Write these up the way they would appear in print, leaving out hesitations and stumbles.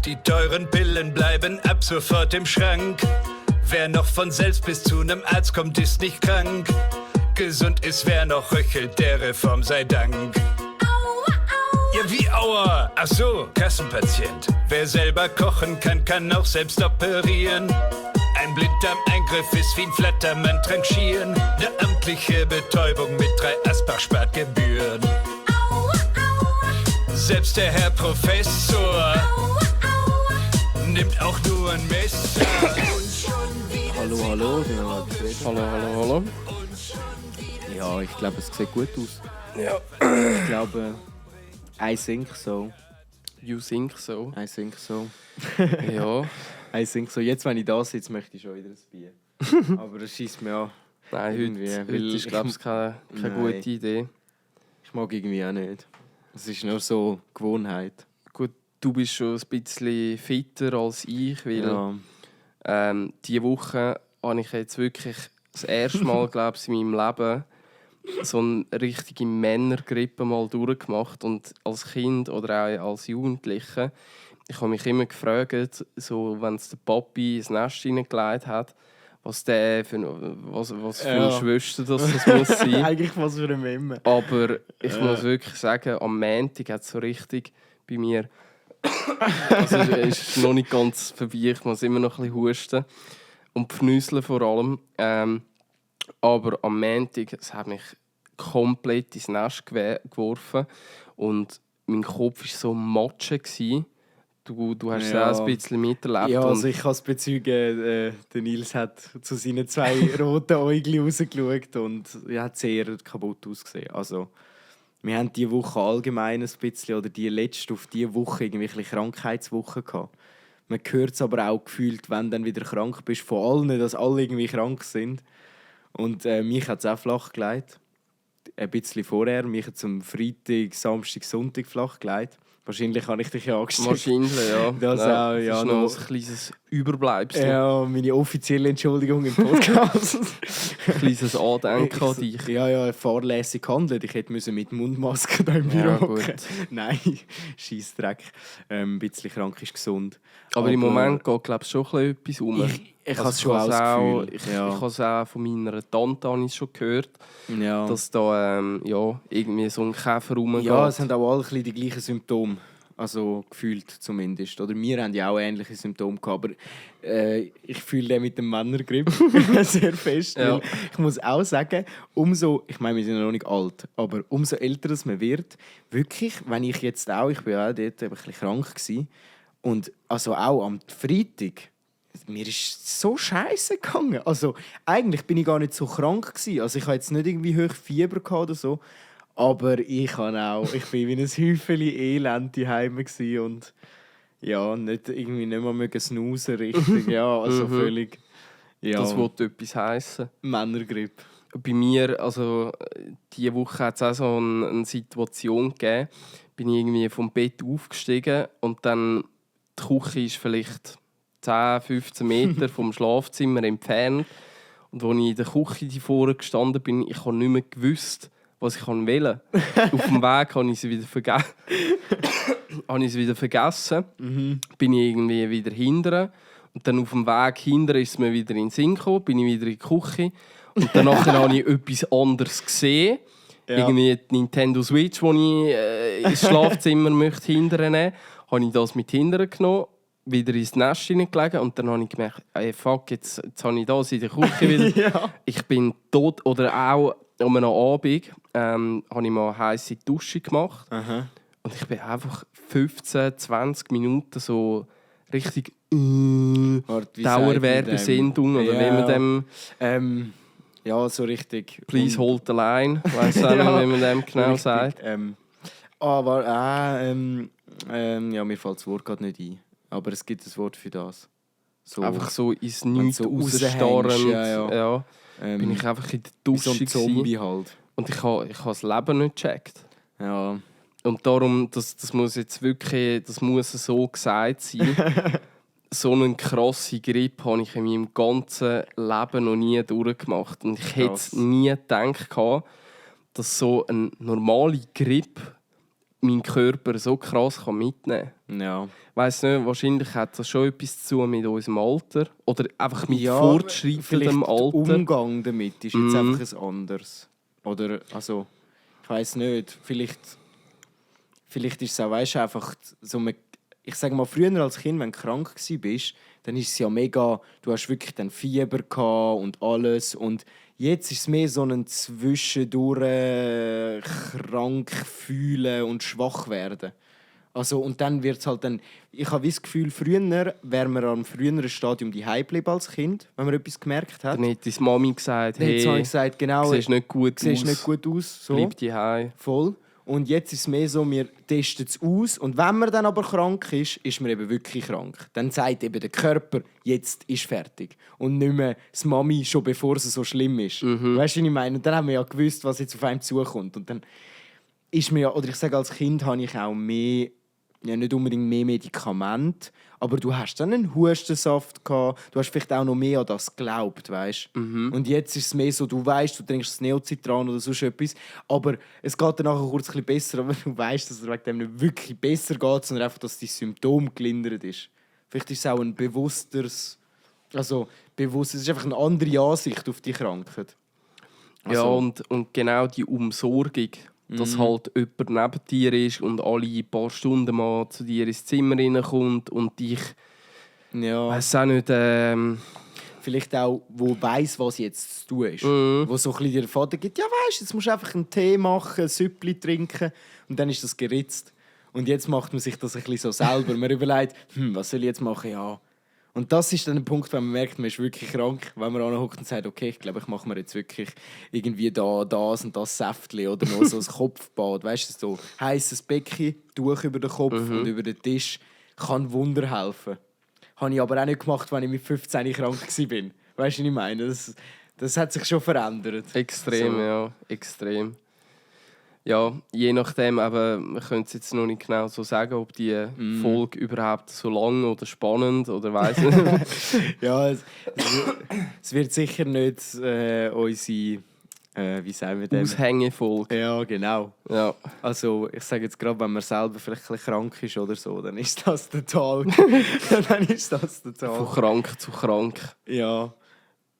Die teuren Pillen bleiben ab sofort im Schrank. Wer noch von selbst bis zu nem Arzt kommt, ist nicht krank. Gesund ist, wer noch röchelt, der Reform sei Dank. Ja, wie Aua? Ach so, Kassenpatient. Wer selber kochen kann, kann auch selbst operieren. Ein Blinddarmeingriff ist wie ein Flattermann tranchieren. Eine amtliche Betäubung mit 3 Asbach spart Gebühren. Selbst der Herr Professor nimmt auch nur ein Messer. Hallo. Hallo. Ja, ich glaube, es sieht gut aus. Ja. Ich glaube, I think so. You think so. I think so. Ja. I think so. Jetzt, wenn ich da sitze, möchte ich schon wieder ein Bier. Aber das schießt mir an. Nein, heute ist, glaube ich, keine gute Idee. Ich mag irgendwie auch nicht. Es ist nur so Gewohnheit. Gut, du bist schon ein bisschen fitter als ich, weil diese Woche habe ich jetzt wirklich das erste Mal, glaube ich, in meinem Leben so eine richtige Männergrippe mal durchgemacht. Und als Kind oder auch als Jugendliche, ich habe mich immer gefragt, so, wenn es der Papi ins Nest hineingelegt hat, was für eine Schwester das muss sein. Eigentlich was für ein Memme. Aber ich muss wirklich sagen, am Montag hat es so richtig bei mir... Also es ist noch nicht ganz vorbei, ich muss immer noch ein bisschen husten und pfnüseln vor allem. Aber am Montag, es hat mich komplett ins Nest geworfen und mein Kopf war so matschig gewesen. Du hast es auch ein bisschen miterlebt. Ja, also ich kann es bezeugen, der Nils hat zu seinen 2 roten Äugeln rausgeschaut und hat sehr kaputt ausgesehen. Also, wir haben diese Woche allgemein ein bisschen, oder die letzte auf diese Woche irgendwie ein bisschen Krankheitswoche gehabt. Man hört es aber auch gefühlt, wenn du dann wieder krank bist, von allen, dass alle irgendwie krank sind. Und mich hat es auch flach gelegt. Ein bisschen vorher. Mich hat es am Freitag, Samstag, Sonntag flach gelegt. Wahrscheinlich habe ich dich ja angesteckt. Wahrscheinlich, ja. Das ja, auch, ja. Das ist noch ein kleines Überbleibsel. Ja, meine offizielle Entschuldigung im Podcast. Ein kleines Andenken an dich. Ja, fahrlässig gehandelt. Ich hätte mit Mundmaske da im Büro hocken. Nein, Scheissdreck. Ein bisschen krank ist gesund. Aber im Moment geht, glaube ich, schon etwas um. Ich habe es schon auch Ich habe es auch von meiner Tante schon gehört, dass da irgendwie so ein Käfer rumgeht. Ja, es haben auch alle ein bisschen die gleichen Symptome. Also gefühlt zumindest. Oder wir haben ja auch ähnliche Symptome gehabt. Aber ich fühle den mit dem Männergrip sehr fest. Ja. Ich muss auch sagen, ich meine, wir sind ja noch nicht alt, aber umso älter man wird, wirklich, wenn ich jetzt auch, ich war auch dort ein bisschen krank gewesen, und also auch am Freitag, mir ist so scheiße gegangen. Also eigentlich bin ich gar nicht so krank gewesen. Also ich hatte jetzt nicht irgendwie hoch Fieber oder so. Aber ich bin wie ein Häufchen Elend daheim und ja, nicht mehr snoozen richtig. Ja, also völlig. Ja. Das wollte etwas heissen. Männergrippe. Bei mir, also diese Woche hat es auch so eine Situation gegeben. Bin ich irgendwie vom Bett aufgestiegen und dann die Küche ist vielleicht 10-15 Meter vom Schlafzimmer entfernt. Und als ich in der Küche vorne gestanden bin, ich habe nicht mehr gewusst, was ich wollte. Auf dem Weg habe ich sie wieder vergessen. Bin ich irgendwie wieder hinterher. Und dann auf dem Weg hinterher ist es mir wieder in den Sinn gekommen. Bin ich wieder in die Küche. Und danach habe ich etwas anderes gesehen. Ja. Irgendwie die Nintendo Switch, die ich ins Schlafzimmer möchte hinternehmen möchte. Habe ich das mit hinterher genommen, wieder ins Nest hineingelegt. Und dann habe ich gemerkt, ey, fuck, jetzt habe ich das in der Küche wieder. Ja. Ich bin tot. Oder auch an einem Abend habe ich mal eine heisse Dusche gemacht. Aha. Und ich bin einfach 15-20 Minuten so richtig Dauerwerbesendung oder wie man dem... ja, so richtig. Please hold the line. Ich weiss auch nicht, wie man dem genau richtig sagt. Mir fällt das Wort gerade nicht ein. Aber es gibt ein Wort für das. So, einfach so ins Nichts so rausstarrend. Bin ich einfach in der Dusche. So ein Zombie halt. Und ich habe das Leben nicht gecheckt. Ja. Und darum, das muss jetzt wirklich, das muss so gesagt sein. So eine krasse Grippe habe ich in meinem ganzen Leben noch nie durchgemacht. Und ich hätte nie gedacht, dass so eine normale Grippe meinen Körper so krass mitnehmen kann. Ja. Ich weiss nicht, wahrscheinlich hat das schon etwas zu tun mit unserem Alter. Oder einfach mit fortschreitendem Alter. Der Umgang damit ist jetzt einfach ein anderes. Oder, also, ich weiss nicht, vielleicht ist es auch, weißt, einfach so, ich sage mal, früher als Kind, wenn du krank warst, dann ist es ja mega, du hast wirklich dann Fieber gehabt und alles. Und jetzt ist es mehr so ein Zwischendurch krank fühlen und schwach werden. Also, und dann wird es halt dann... Ich habe das Gefühl, früher wäre man am früheren Stadium daheim geblieben als Kind, wenn man etwas gemerkt hat. Dann hat deine Mami gesagt, Dann hat die Mami gesagt, genau, siehst nicht gut aus. So. Bleib daheim. Voll. Und jetzt ist es mehr so, wir testen es aus. Und wenn man dann aber krank ist man eben wirklich krank. Dann sagt eben der Körper, jetzt ist fertig. Und nicht mehr das Mami, schon bevor es so schlimm ist. Weißt du, was ich meine? Und dann haben wir ja gewusst, was jetzt auf einem zukommt. Und dann ist mir ja, oder ich sage, als Kind habe ich auch mehr, ja nicht unbedingt mehr Medikamente, aber du hast dann einen Hustensaft gehabt, du hast vielleicht auch noch mehr an das geglaubt, weißt? Und jetzt ist es mehr so, du weißt, du trinkst das Neocitran oder sonst etwas, aber es geht dann nachher kurz ein bisschen besser, aber du weißt, dass es wegen dem nicht wirklich besser geht, sondern einfach, dass die Symptom gelindert ist. Vielleicht ist es auch ein bewussteres, es ist einfach eine andere Ansicht auf die Krankheit. Also, ja, und genau die Umsorgung, dass halt jemand neben dir ist und alle paar Stunden mal zu dir ins Zimmer reinkommt und dich, weiss auch nicht, vielleicht auch, wo weiss, was jetzt zu tun ist. Wo so ein bisschen der Vater gibt, ja weisst, jetzt musst du einfach einen Tee machen, ein Süppli trinken und dann ist das geritzt. Und jetzt macht man sich das ein bisschen so selber. Man überlegt, was soll ich jetzt machen? Ja. Und das ist dann der Punkt, wenn man merkt, man ist wirklich krank, wenn man anhockt und sagt, okay, ich glaube, ich mache mir jetzt wirklich irgendwie das und das Säftchen oder noch so ein Kopfbad. Weißt du, so heißes Becken, Tuch über den Kopf und über den Tisch kann Wunder helfen. Habe ich aber auch nicht gemacht, wenn ich mit 15 krank war. Weißt du, was ich meine? Das hat sich schon verändert. Extrem, so. Ja, extrem. Ja, je nachdem, aber man könnte es jetzt noch nicht genau so sagen, ob die Folge überhaupt so lang oder spannend oder weiss nicht. Ja, es wird sicher nicht unsere, wie sagen wir das? Aushängefolge. Ja, genau. Ja. Also ich sage jetzt gerade, wenn man selber vielleicht ein bisschen krank ist oder so, dann ist das total. Von krank zu krank. Ja.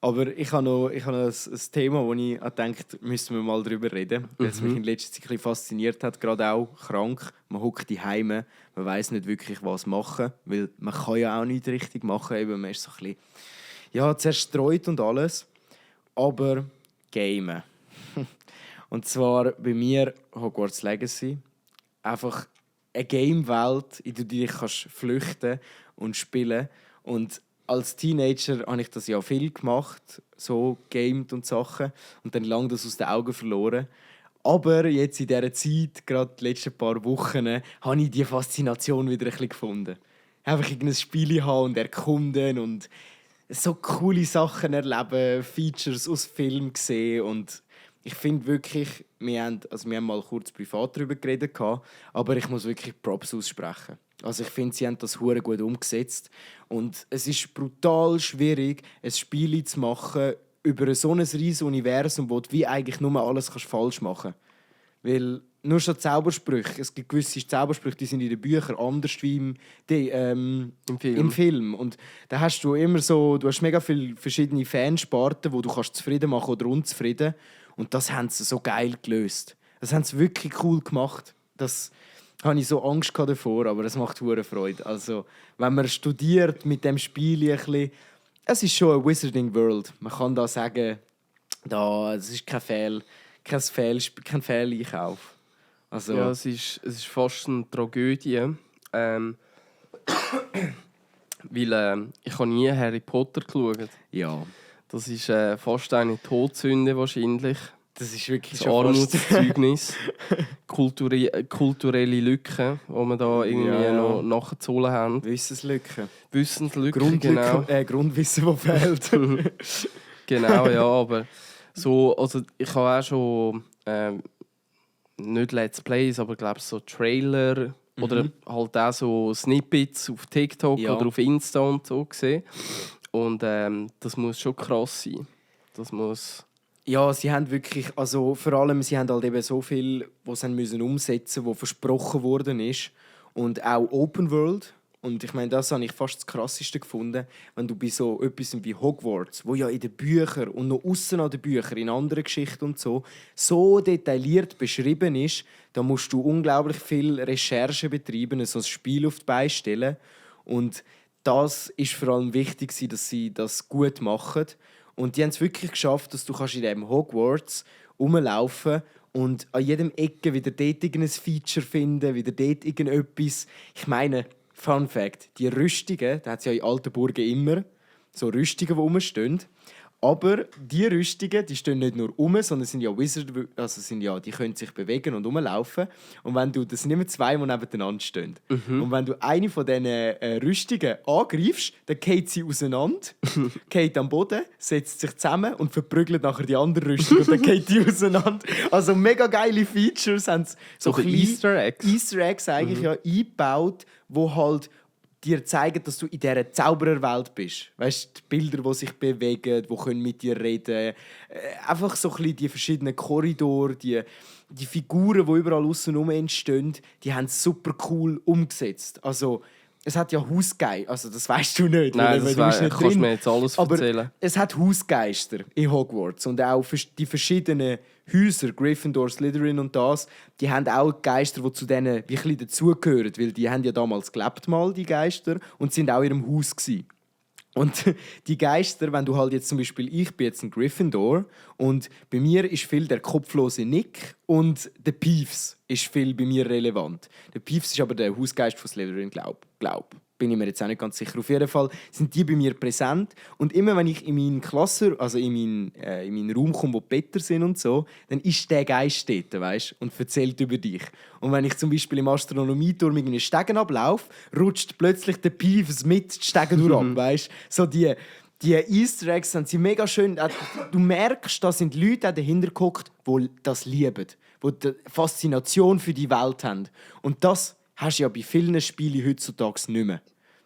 Aber ich habe noch ein Thema, wo ich denke, müssen wir mal darüber reden, weil es mich in letzter Zeit ein bisschen fasziniert hat, gerade auch krank. Man hockt daheim, man weiss nicht wirklich, was machen, weil man kann ja auch nicht richtig machen, eben, man ist so ein bisschen zerstreut und alles. Aber Gamen. Und zwar bei mir Hogwarts Legacy. Einfach eine Game-Welt, in der du dich flüchten und spielen kannst. Als Teenager habe ich das ja viel gemacht, so gamed und Sachen, und dann lange das aus den Augen verloren. Aber jetzt in dieser Zeit, gerade die letzten paar Wochen, habe ich diese Faszination wieder ein bisschen gefunden. Einfach irgendein Spiel haben und erkunden und so coole Sachen erleben, Features aus Filmen sehen. Und ich finde wirklich, wir haben mal kurz privat darüber geredet, aber ich muss wirklich Props aussprechen. Also ich finde, sie haben das hure gut umgesetzt. Und es ist brutal schwierig, ein Spiel zu machen über so ein riesiges Universum, wo du wie eigentlich nur alles falsch machen kannst. Weil nur schon Zaubersprüche, es gibt gewisse Zaubersprüche, die sind in den Büchern anders wie im Film. Und da hast du immer so, du hast mega viele verschiedene Fansparten, wo du kannst zufrieden machen oder unzufrieden. Und das haben sie so geil gelöst. Das haben sie wirklich cool gemacht. Das habe ich so Angst davor, aber es macht hure Freude. Also, wenn man studiert mit dem Spiel ein bisschen, es ist schon eine Wizarding World. Man kann da sagen, es ist kein Fehleinkauf. Also, ja, es ist fast eine Tragödie. Weil ich habe nie Harry Potter geschaut. Ja. Das ist fast eine Todsünde wahrscheinlich. Das ist wirklich das Armutszeugnis. Kulturelle Lücken, die wir da irgendwie noch nachgezogen haben. Wissenslücken, genau. Grundwissen, das fehlt. Genau, ja, aber so, also ich habe auch schon nicht Let's Plays, aber glaube so Trailer oder halt auch so Snippets auf TikTok oder auf Insta und so gesehen. Und das muss schon krass sein. Das muss Ja, sie haben wirklich, also vor allem, sie haben halt eben so viel, was sie müssen umsetzen, was versprochen worden ist. Und auch Open World. Und ich meine, das habe ich fast das Krasseste gefunden, wenn du bei so etwas wie Hogwarts, wo ja in den Büchern und noch außen an den Büchern, in anderen Geschichten und so detailliert beschrieben ist, da musst du unglaublich viel Recherche betreiben, so ein Spiel auf die Beine stellen. Und das ist vor allem wichtig, dass sie das gut machen. Und die haben es wirklich geschafft, dass du in diesem Hogwarts rumlaufen und an jedem Ecke wieder dort irgendein Feature finden, wieder dort irgendetwas. Ich meine, Fun Fact, die Rüstungen, da hat es ja in alten Burgen immer so Rüstungen, die rumstehen. Aber die Rüstungen, die stehen nicht nur rum, sondern sind ja Wizard, also die können sich bewegen und rumlaufen. Und wenn du, das sind immer zwei, die nebeneinander stehen. Und wenn du eine von diesen Rüstungen angreifst, dann geht sie auseinander, geht am Boden, setzt sich zusammen und verprügelt nachher die andere Rüstung und dann geht die auseinander. Also mega geile Features haben sie so Easter Eggs eigentlich ja eingebaut, wo halt dir zeigen, dass du in dieser Zaubererwelt bist. Weißt du, die Bilder, die sich bewegen, die mit dir reden. Einfach so ein bisschen die verschiedenen Korridore, die Figuren, die überall außenrum entstehen, die haben es super cool umgesetzt. Also, es hat ja Hausgeister, also das weißt du nicht. Nein, das kannst du mir jetzt alles erzählen. Aber es hat Hausgeister in Hogwarts und auch die verschiedenen Häuser, Gryffindor, Slytherin und das, die haben auch Geister, die zu denen wie ein dazugehören, weil die haben ja damals gelebt mal, die Geister, und sind auch in ihrem Haus gewesen. Und die Geister, wenn du halt jetzt zum Beispiel, ich bin jetzt ein Gryffindor und bei mir ist viel der kopflose Nick und der Peeves ist viel bei mir relevant. Der Peeves ist aber der Hausgeist von Slytherin, glaub. Bin ich mir jetzt auch nicht ganz sicher. Auf jeden Fall sind die bei mir präsent und immer wenn ich in meinen Klasse, also in meinen Raum komme, wo die Better sind und so, dann ist der Geist dort, weißt? Und erzählt über dich. Und wenn ich zum Beispiel im Astronomieturm in Stegen ablaufe, rutscht plötzlich der Peeves mit die Stegen durch ab, weißt? So die Easter Eggs sind mega schön. Du merkst, da sind Leute dahinter geguckt, die das lieben, die die Faszination für die Welt haben. Und das hast du ja bei vielen Spielen heutzutage nicht mehr.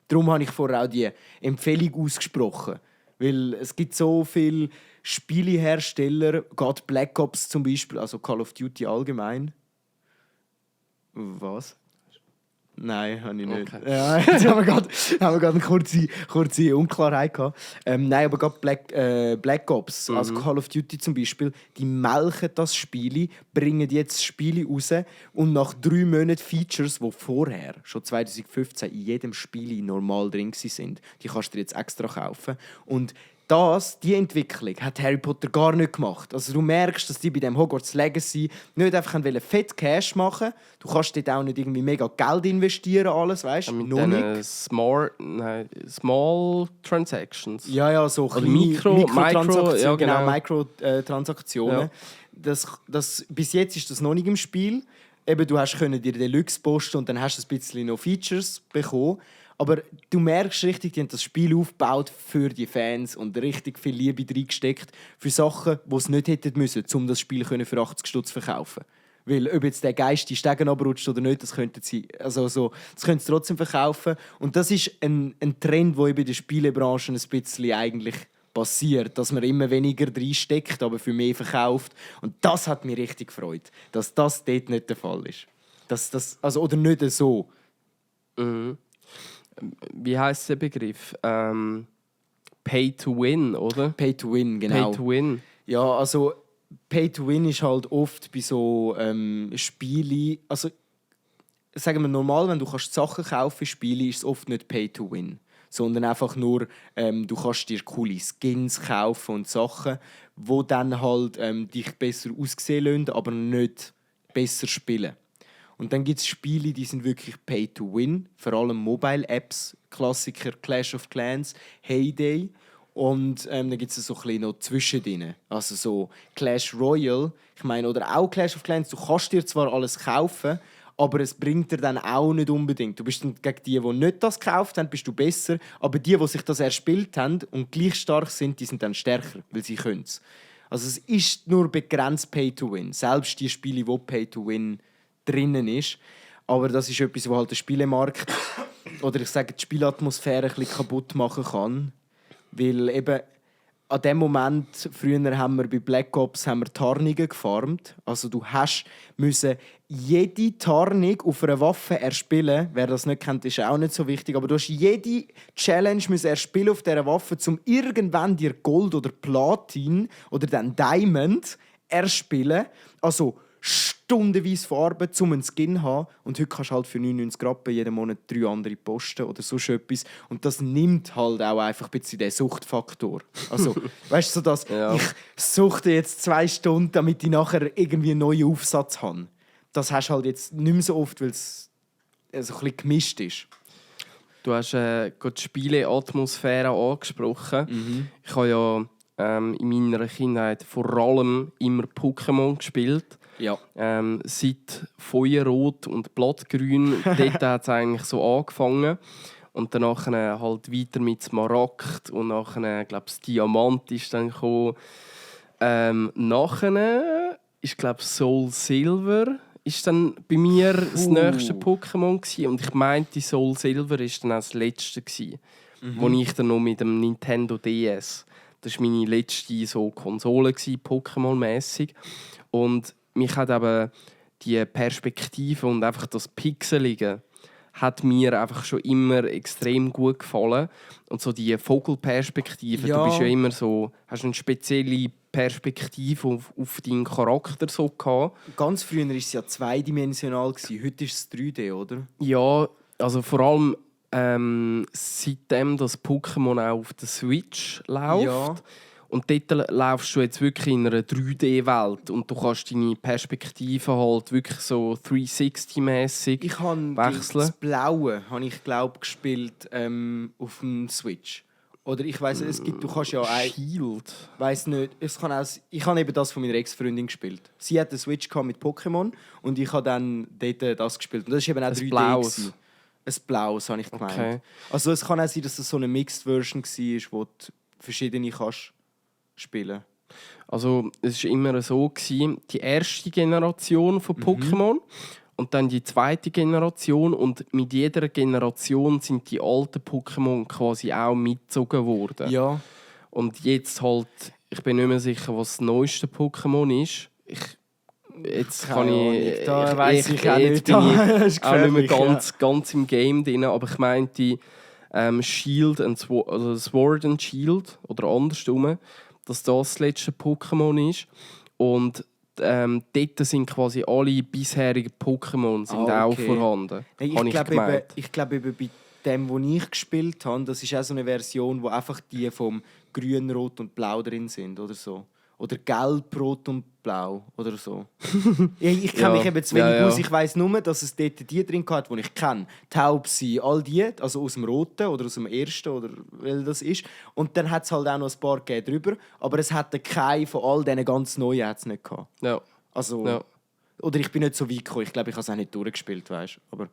Darum habe ich vorher auch die Empfehlung ausgesprochen. Weil es gibt so viele Spielehersteller, gerade Black Ops zum Beispiel, also Call of Duty allgemein. Was? Nein, habe ich nicht. Okay. Ja, jetzt haben wir gerade eine kurze Unklarheit gehabt. Nein, aber gerade Black Ops, also Call of Duty zum Beispiel, die melken das Spiel, bringen jetzt Spiele raus und nach 3 Monaten Features, die vorher, schon 2015, in jedem Spiel normal drin waren, die kannst du dir jetzt extra kaufen. Und die Entwicklung hat Harry Potter gar nicht gemacht. Also du merkst, dass die bei dem Hogwarts Legacy nicht einfach fett Cash machen. Du kannst dort auch nicht irgendwie mega Geld investieren, alles, weißt du? Mit Small Transactions. Ja, so Mikrotransaktionen. Ja, genau, Mikrotransaktionen. Ja. Bis jetzt ist das noch nicht im Spiel. Eben, du hast dir Deluxe posten und dann hast du ein bisschen noch Features bekommen. Aber du merkst richtig, die haben das Spiel aufgebaut für die Fans und richtig viel Liebe reingesteckt für Sachen, die es nicht hätten müssen, um das Spiel für 80 Stutz zu verkaufen. Weil ob jetzt der Geist die Stegen abrutscht oder nicht, das könnten sie, das können sie trotzdem verkaufen. Und das ist ein Trend, der in der Spielebranche ein bisschen eigentlich passiert, dass man immer weniger reinsteckt, aber für mehr verkauft. Und das hat mich richtig gefreut, dass das dort nicht der Fall ist. Oder nicht so. Mhm. Wie heisst der Begriff? Pay to win, oder? Pay to win, genau. Pay to win. Ja, also Pay to win ist halt oft bei so Spielen. Also sagen wir normal, wenn du Sachen kaufen kannst, Spiele, ist es oft nicht Pay to win. Sondern einfach nur, du kannst dir coole Skins kaufen und Sachen, die dann halt dich besser aussehen lassen, aber nicht besser spielen. Und dann gibt es Spiele, die sind wirklich Pay to Win, vor allem Mobile-Apps, Klassiker Clash of Clans, Heyday. Und dann gibt es so ein bisschen noch zwischendrin. Also so Clash Royale, ich meine, oder auch Clash of Clans, du kannst dir zwar alles kaufen, aber es bringt dir dann auch nicht unbedingt. Du bist dann gegen die nicht das gekauft haben, bist du besser, aber die sich das erspielt haben und gleich stark sind, die sind dann stärker, weil sie können es. Also es ist nur begrenzt Pay to Win. Selbst die Spiele, wo Pay to Win drinnen ist. Aber das ist etwas, was halt der Spielemarkt oder ich sage die Spielatmosphäre ein bisschen kaputt machen kann. Weil eben an dem Moment, früher haben wir bei Black Ops Tarnungen gefarmt. Also du musst jede Tarnung auf einer Waffe erspielen. Wer das nicht kennt, ist auch nicht so wichtig. Aber du hast jede Challenge erspielen auf dieser Waffe, um irgendwann dir Gold oder Platin oder dann Diamond erspielen. Also stundenweise Farben, um einen Skin zu haben. Und heute kannst du halt für 99 Rappen jeden Monat 3 andere posten oder so etwas. Und das nimmt halt auch einfach ein bisschen den Suchtfaktor. Also, weißt du, so dass ich suchte jetzt 2 Stunden, damit ich nachher irgendwie einen neuen Aufsatz habe. Das hast du halt jetzt nicht mehr so oft, weil es so ein bisschen gemischt ist. Du hast gerade die Spieleatmosphäre angesprochen. Ich habe ja in meiner Kindheit vor allem immer Pokémon gespielt. Ja. Seit Feuerrot und Blattgrün, dort hat es eigentlich so angefangen. Und danach halt weiter mit Smaragd und nachher, glaube ich, Diamant ist dann gekommen. Nachher ist, glaube ich, Soul Silver ist dann bei mir das nächste Pokémon gewesen. Und ich meinte, Soul Silver ist dann auch das letzte gewesen, wo ich dann noch mit dem Nintendo DS. Das war meine letzte so Konsole, Pokémon-mässig. Und mich hat eben die Perspektive und einfach das Pixelige hat mir einfach schon immer extrem gut gefallen. Und so die Vogelperspektive, du bist ja immer so, hast eine spezielle Perspektive auf deinen Charakter so gehabt. Ganz früher war es ja zweidimensional, heute ist es 3D, oder? Ja, also vor allem seitdem das Pokémon auch auf der Switch läuft. Ja. Und dort laufst du jetzt wirklich in einer 3D-Welt und du kannst deine Perspektive halt wirklich so 360-mäßig wechseln. Ich habe das Blaue, gespielt auf dem Switch. Oder ich weiss, es gibt, du kannst ja auch... Shield? Weiss nicht. Ich habe eben das von meiner Ex-Freundin gespielt. Sie hatte eine Switch mit Pokémon und ich habe dann dort das gespielt. Und das war eben auch 3D. Blaues. Ein Blaues, habe ich gemeint. Okay. Also es kann auch sein, dass es so eine Mixed-Version war, wo du verschiedene kannst spielen. Also es war immer so, die erste Generation von Pokémon und dann die zweite Generation und mit jeder Generation sind die alten Pokémon quasi auch mitgezogen worden. Ja. Und jetzt halt, ich bin nicht mehr sicher, was das neueste Pokémon ist. Jetzt bin ich auch nicht mehr ganz im Game drin, aber ich meinte Shield and Sword and Shield oder andersrum, dass das letzte Pokémon ist. Und dort sind quasi alle bisherigen Pokémon sind auch vorhanden. Ich glaube, bei dem, wo ich gespielt habe, das ist auch so eine Version, wo einfach die vom Grün, Rot und Blau drin sind oder so. Oder Gelb, Rot und Blau oder so. Ich kenne mich eben zu wenig aus. Ich weiss nur, dass es dort die drin hat, die ich kenne. Taubsi, all die, also aus dem Roten oder aus dem Ersten oder weil das ist. Und dann hat es halt auch noch ein paar drüber. Aber es hatte keinen von all diesen ganz neuen hat's nicht gehabt. Ja. Also, oder ich bin nicht so weit gekommen. Ich glaube, ich habe es auch nicht durchgespielt, weißt. Aber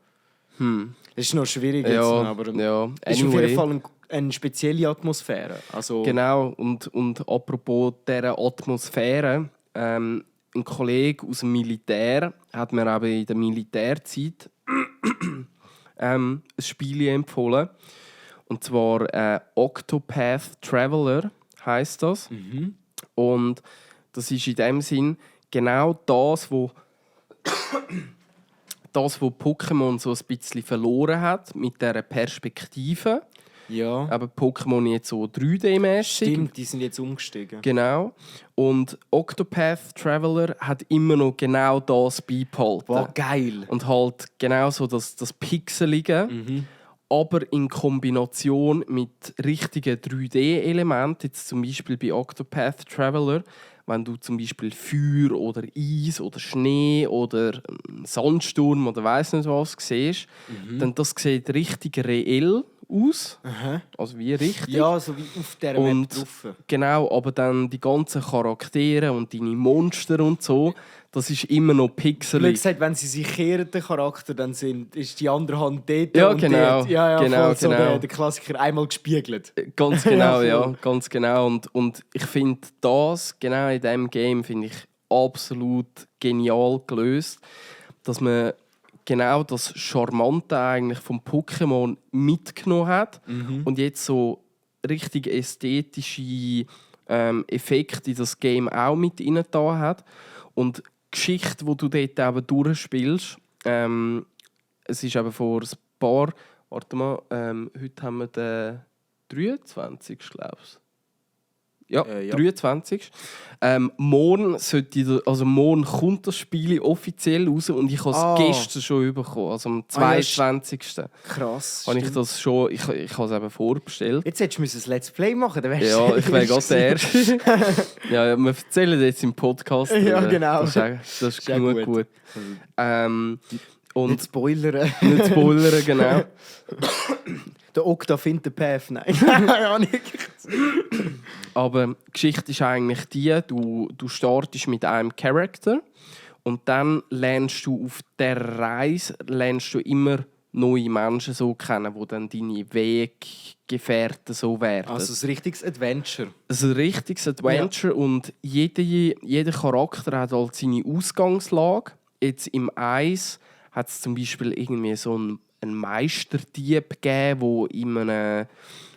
es ist noch schwierig jetzt. Aber es ist auf jeden Fall eine spezielle Atmosphäre. Also genau, und apropos dieser Atmosphäre, ein Kollege aus dem Militär hat mir eben in der Militärzeit ein Spiel empfohlen. Und zwar Octopath Traveler heisst das. Und das ist in dem Sinn genau das, wo Pokémon so ein bisschen verloren hat mit dieser Perspektive. Ja. Aber Pokémon jetzt so 3D-mäßig. Stimmt, die sind jetzt umgestiegen. Genau. Und Octopath Traveler hat immer noch genau das beibehalten. Wow, geil. Und halt genau so das Pixelige, aber in Kombination mit richtigen 3D-Elementen. Jetzt zum Beispiel bei Octopath Traveler, wenn du zum Beispiel Feuer oder Eis oder Schnee oder Sandsturm oder weiss nicht was siehst, dann das sieht richtig reell aus. Also wie richtig. Ja, so wie auf dieser Map drauf. Genau, aber dann die ganzen Charaktere und deine Monster und so, das ist immer noch pixelig. Wie gesagt, wenn sie sich kehren, der Charakter, dann ist die andere Hand dort ja, und genau. dort. Ja, genau, voll so der Klassiker einmal gespiegelt. Ganz genau, ja, ganz genau. Und ich finde das, genau in diesem Game, finde ich absolut genial gelöst, dass man genau das Charmante eigentlich vom Pokémon mitgenommen hat und jetzt so richtig ästhetische Effekte in das Game auch mit rein da hat. Und die Geschichte, die du dort eben durchspielst, es ist eben vor ein paar... Warte mal, heute haben wir den 23. glaube ich. Ja, 23. Morgen kommt das Spiel offiziell raus und ich habe es gestern schon bekommen, also am 22. Krass. Habe ich das schon, ich habe es eben vorbestellt. Jetzt hättest du ein Let's Play machen müssen. Ja, ich wäre gerade der Erste. Ja, wir erzählen jetzt im Podcast. Ja, genau. Das ist genug gut. Und nicht spoilern. Nicht spoilern, genau. Der Okta findet den Path. Nein, ja nicht. Aber die Geschichte ist eigentlich die, du startest mit einem Charakter und dann lernst du auf der Reise immer neue Menschen so kennen, die dann deine Weggefährten so werden. Also ein richtiges Adventure. Also ein richtiges Adventure und jeder Charakter hat halt seine Ausgangslage. Jetzt im Eis hat es zum Beispiel irgendwie so einen Meisterdieb gegeben, der in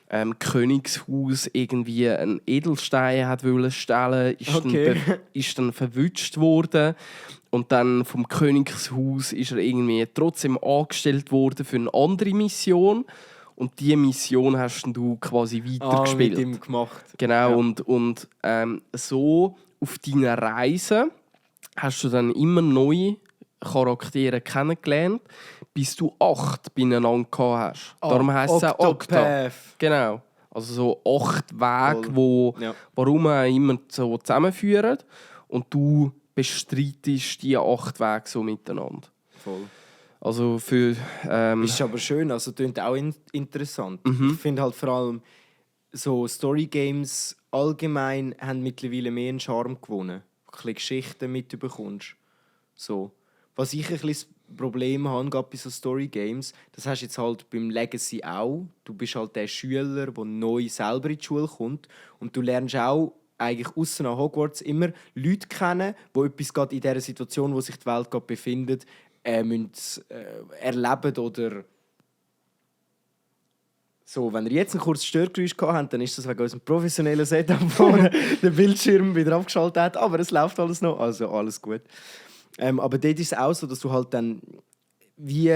einem Königshaus irgendwie einen Edelstein hat stellen wollte, ist dann verwünscht worden. Und dann vom Königshaus ist er irgendwie trotzdem angestellt worden für eine andere Mission. Und diese Mission hast du quasi weitergespielt. Mit ihm gemacht. Genau, ja. Und so auf deiner Reise hast du dann immer neue Charaktere kennengelernt, bis du 8 beieinander gehabt hast. Darum heisst es auch Octa. Genau. Also so 8 Wege, warum wir immer so zusammenführen. Und du bestreitest die 8 Wege so miteinander. Voll. Also für... ist aber schön, also klingt auch interessant. Ich finde halt vor allem so Story-Games allgemein haben mittlerweile mehr einen Charme gewonnen. Ein bisschen Geschichten mitbekommst. So. Was ich ein bisschen das Problem habe, gerade bei so Story-Games, das hast du jetzt halt beim Legacy auch. Du bist halt der Schüler, der neu selber in die Schule kommt. Und du lernst auch eigentlich ausser nach Hogwarts immer Leute kennen, die etwas gerade in dieser Situation, wo sich die Welt gerade befindet, erleben oder so. Wenn ihr jetzt ein kurzes Störgeräusch gehabt habt, dann ist das wegen unserem professionellen Setup, wo der Bildschirm wieder abgeschaltet hat. Aber es läuft alles noch, also alles gut. Aber dort ist es auch so, dass du halt dann wie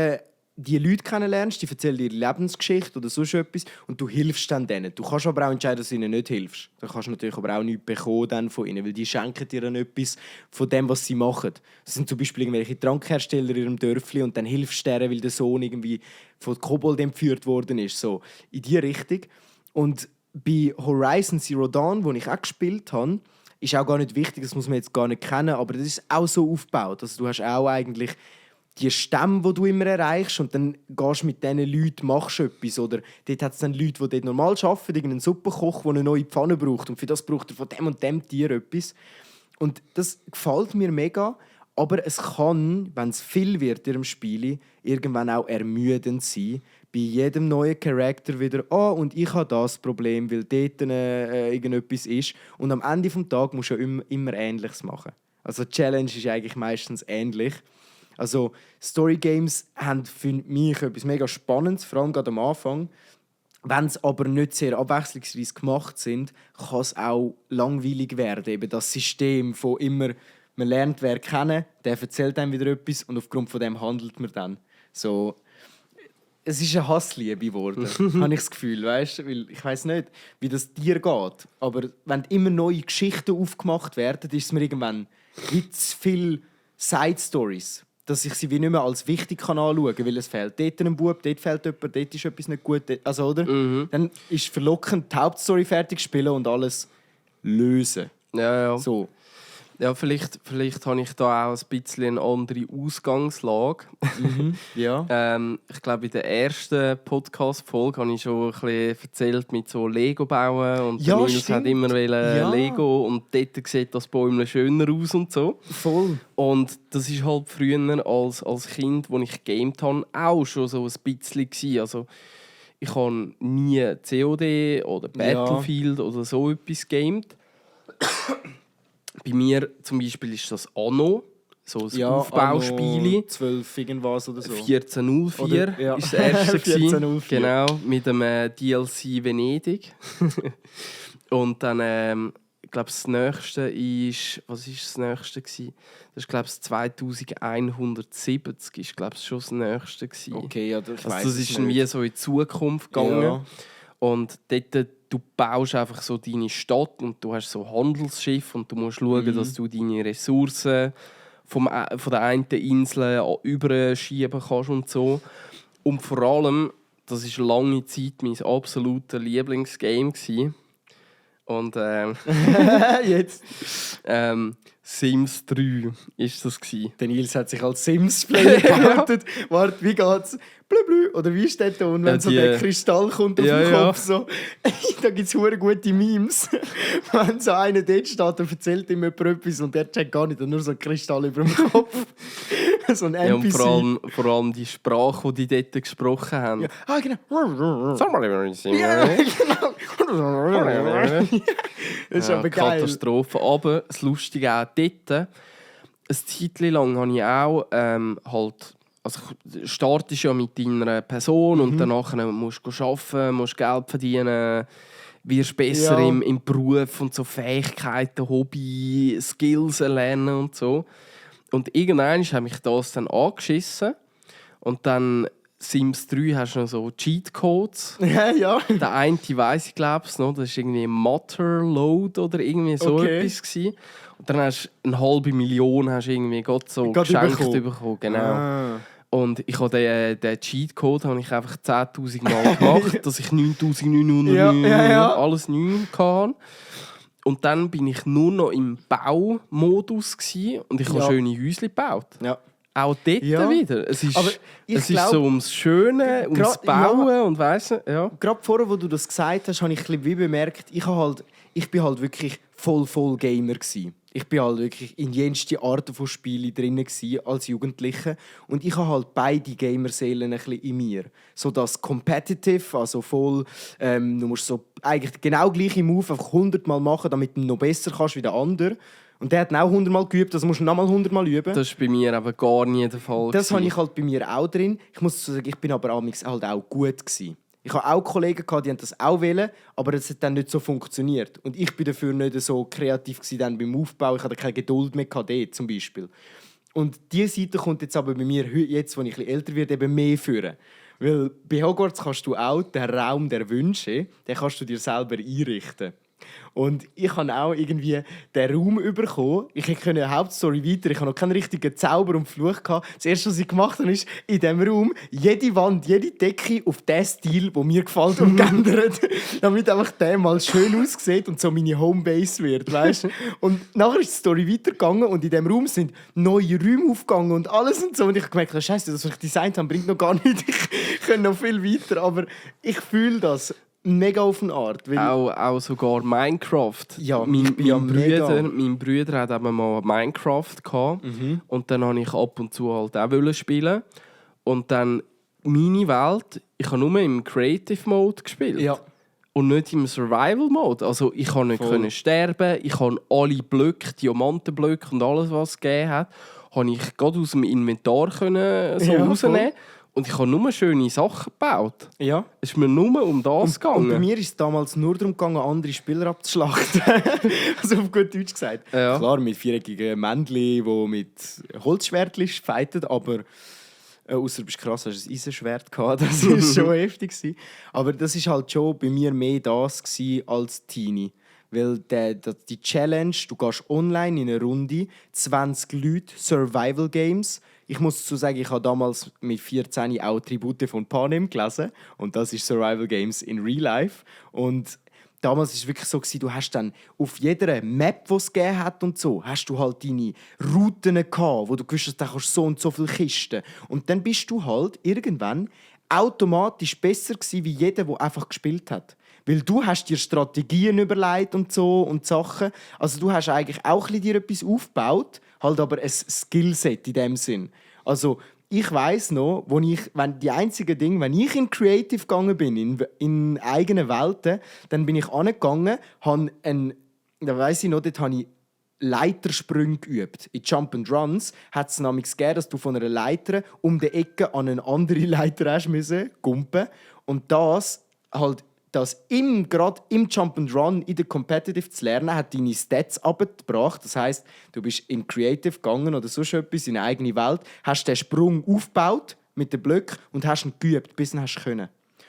die Leute kennenlernst, die erzählen ihre Lebensgeschichte oder sonst etwas und du hilfst dann denen. Du kannst aber auch entscheiden, dass du ihnen nicht hilfst. Du kannst natürlich aber auch nichts bekommen dann von ihnen, weil die schenken dir dann etwas von dem, was sie machen. Das sind zum Beispiel irgendwelche Trankhersteller in ihrem Dörfli und dann hilfst du denen, weil der Sohn irgendwie von Kobold entführt worden ist. So, in diese Richtung. Und bei Horizon Zero Dawn, wo ich auch gespielt habe, ist auch gar nicht wichtig, das muss man jetzt gar nicht kennen, aber das ist auch so aufgebaut. Also du hast auch eigentlich die Stämme, die du immer erreichst und dann gehst du mit diesen Leuten, machst etwas. Oder dort hat es dann Leute, die dort normal arbeiten, irgendeinen Suppenkoch, der eine neue Pfanne braucht und für das braucht er von dem und dem Tier etwas. Und das gefällt mir mega, aber es kann, wenn es viel wird in einem Spiel, irgendwann auch ermüdend sein. Bei jedem neuen Charakter wieder, und ich habe das Problem, weil dort irgendetwas ist. Und am Ende des Tages musst du ja immer Ähnliches machen. Also die Challenge ist eigentlich meistens ähnlich. Also Story-Games haben für mich etwas mega Spannendes, vor allem gerade am Anfang. Wenn sie aber nicht sehr abwechslungsreich gemacht sind, kann es auch langweilig werden. Eben das System von immer, man lernt wer kennen, der erzählt einem wieder etwas und aufgrund von dem handelt man dann. So, es ist eine Hassliebe geworden, habe ich das Gefühl, weißt? Weil ich weiss nicht, wie das dir geht, aber wenn immer neue Geschichten aufgemacht werden, ist es mir irgendwann wie zu viele Side-Stories, dass ich sie wie nicht mehr als wichtig anschauen kann, weil es fehlt dort ein Bub, dort fehlt jemand, dort ist etwas nicht gut. Also, oder? Dann ist es verlockend, die Hauptstory fertig spielen und alles lösen. Ja. So. Ja, vielleicht habe ich da auch ein bisschen eine andere Ausgangslage. Ja. Ich glaube, in der ersten Podcast-Folge habe ich schon ein bisschen erzählt mit so Lego bauen. Und ja, Nils hat immer Lego und dort sieht das Bäumchen schöner aus und so. Voll. Und das ist halt früher als Kind, als ich gegamed habe, auch schon so ein bisschen gewesen. Also ich habe nie COD oder Battlefield oder so etwas gegamed. Bei mir zum Beispiel ist das Anno, so ein Aufbauspiel. 12 irgendwas oder so. 1404 war das erste. 1404. Genau, mit dem DLC Venedig. Und dann ich glaube, das nächste ist... Was war das nächste? Das ist, glaube ich, 2170 ist, glaube ich, schon das nächste. Okay, ja, ich weiss also das es ist nicht. wie so in die Zukunft gegangen. Ja. Und dort, du baust einfach so deine Stadt und du hast so Handelsschiff und du musst schauen, dass du deine Ressourcen von der einen Insel überschieben kannst und so. Und vor allem, das war lange Zeit mein absolutes Lieblingsgame gewesen. Und Jetzt. Sims 3 ist das gewesen. Der Nils hat sich als Sims-Player geoutet. Warte, wie geht's? Blü. Oder wie ist der Ton, wenn so der Kristall kommt auf den Kopf? So. Da gibt es gute Memes. Wenn so einer dort steht, dann erzählt ihm jemand etwas und der checkt gar nicht, nur so ein Kristall über dem Kopf. So ein NPC. Ja, und vor allem die Sprache, die die dort gesprochen haben. Ja. Ah, genau. Ja, Das ist aber geil. Katastrophe. Aber das Lustige auch dort, eine Zeit lang habe ich auch halt... Also, du startest ja mit deiner Person und danach musst du arbeiten, musst Geld verdienen, wirst besser im Beruf und so Fähigkeiten, Hobby, Skills erlernen und so. Und irgendwann habe mich das dann angeschissen. Und dann Sims 3 hast du noch so Cheatcodes. Ja. Der eine weiss ich, glaube ich, noch. Das war irgendwie Mutterload oder irgendwie so etwas gewesen. Und dann hast du 500.000 hast du irgendwie so geschenkt bekommen. Genau. Ah. Und ich habe den Cheatcode habe ich einfach 10'000 Mal gemacht, dass ich 9'909 alles 9 hatte. Und dann bin ich nur noch im Baumodus und ich habe schöne Häuschen gebaut. Ja. Auch dort wieder. Es ist so ums Schöne, ums Bauen und weiss ja. Gerade vorher, wo du das gesagt hast, habe ich wie bemerkt, ich bin halt wirklich voll Gamer gewesen. Ich bin halt wirklich in jenste Arten von Spielen drin als Jugendlicher und ich habe halt beide Gamerseelen ein bisschen in mir. So das Competitive, also voll, du musst so eigentlich genau gleiche Move einfach 100-mal machen, damit du noch besser kannst wie der andere. Und der hat auch 100-mal geübt, das musst du nochmal 100-mal üben. Das ist bei mir aber gar nie der Fall. Das habe ich halt bei mir auch drin. Ich muss sagen, ich bin aber halt auch gut gewesen. Ich hatte auch Kollegen, die das auch wollen, aber es hat dann nicht so funktioniert. Und ich war dafür nicht so kreativ dann beim Aufbau. Ich hatte keine Geduld mehr dort, zum Beispiel. Und diese Seite kommt jetzt aber bei mir, jetzt, wo ich ein bisschen älter werde, eben mehr führen. Weil bei Hogwarts kannst du auch den Raum der Wünsche, den kannst du dir selber einrichten. Und ich habe auch irgendwie den Raum bekommen. Ich konnte eine Hauptstory weiter. Ich hatte noch keinen richtigen Zauber und Fluch. Das erste, was ich gemacht habe, ist, in diesem Raum jede Wand, jede Decke auf den Stil, der mir gefällt, umgeändert. Damit einfach der mal schön aussieht und so meine Homebase wird. Weißt? Und nachher ist die Story weitergegangen und in diesem Raum sind neue Räume aufgegangen und alles und so. Und ich habe gemerkt, Scheiße, das, was ich designt habe, bringt noch gar nichts. Ich kann noch viel weiter. Aber ich fühle das. Mega auf eine Art. Auch sogar Minecraft. Ja, mein Bruder hat eben mal Minecraft gehabt. Und dann wollte ich ab und zu halt auch spielen. Und dann meine Welt, ich habe nur im Creative Mode gespielt. Ja. Und nicht im Survival Mode. Also ich konnte nicht sterben, ich konnte alle Blöcke, Diamantenblöcke und alles, was es gegeben hat, konnte ich gerade aus dem Inventar rausnehmen. Voll. Und ich habe nur schöne Sachen gebaut. Ja. Es ist mir nur um das gegangen. Und bei mir ist es damals nur darum gegangen, andere Spieler abzuschlachten. Also auf gut Deutsch gesagt. Ja. Klar, mit viereckigen Männchen, die mit Holzschwertchen fighten, aber ausser du bist krass, hast du ein Eisenschwert gehabt. Das war schon heftig. Aber das war halt schon bei mir mehr das als Teenie. Weil die Challenge, du gehst online in eine Runde, 20 Leute, Survival Games. Ich muss dazu sagen, ich habe damals mit 14 auch Tribute von Panem gelesen. Und das ist Survival Games in Real Life. Und damals war es wirklich so, du hast dann auf jeder Map, die es gegeben hat und so, hast du halt deine Routen gehabt, wo du gewusst hast, da kannst so und so viele Kisten. Und dann bist du halt irgendwann automatisch besser gewesen, wie jeder, der einfach gespielt hat. Weil du hast dir Strategien überlegt und so und Sachen. Also du hast eigentlich auch dir etwas aufgebaut, halt aber ein Skillset in dem Sinn. Also ich weiss noch, wenn ich in Creative gegangen bin, in eigenen Welten, dann bin ich angegangen, da weiss ich noch, dort habe ich Leitersprünge geübt. In Jump and Runs hat es nämlich gegeben, dass du von einer Leiter um die Ecke an eine andere Leiter hast müssen, gumpen. Und das halt dass gerade im Jump'n'Run in der Competitive zu lernen, hat deine Stats abgebracht. Das heisst, du bist in Creative gegangen oder sonst etwas, in eine eigene Welt, hast den Sprung aufgebaut mit den Blöcken und hast ihn geübt, bis du ihn können.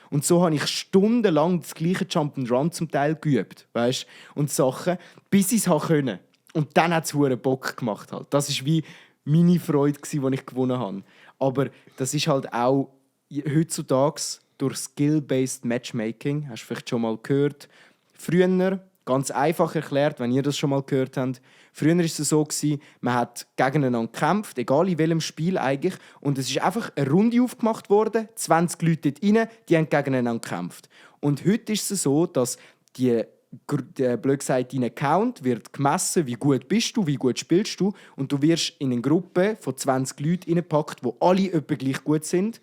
Und so habe ich stundenlang das gleiche Jump'n'Run zum Teil geübt, weißt? Und Sachen, bis ich es können. Und dann hat es Bock gemacht. Halt. Das war wie meine Freude, die ich gewonnen habe. Aber das ist halt auch heutzutage durch Skill-Based Matchmaking, hast du vielleicht schon mal gehört. Früher, ganz einfach erklärt, wenn ihr das schon mal gehört habt, früher war es so, man hat gegeneinander gekämpft, egal in welchem Spiel eigentlich, und es ist einfach eine Runde aufgemacht worden, 20 Leute dort rein, die haben gegeneinander gekämpft. Und heute ist es so, dass blöd gesagt, dein Account wird gemessen, wie gut bist du, wie gut spielst du, und du wirst in eine Gruppe von 20 Leuten reingepackt, die alle etwa gleich gut sind.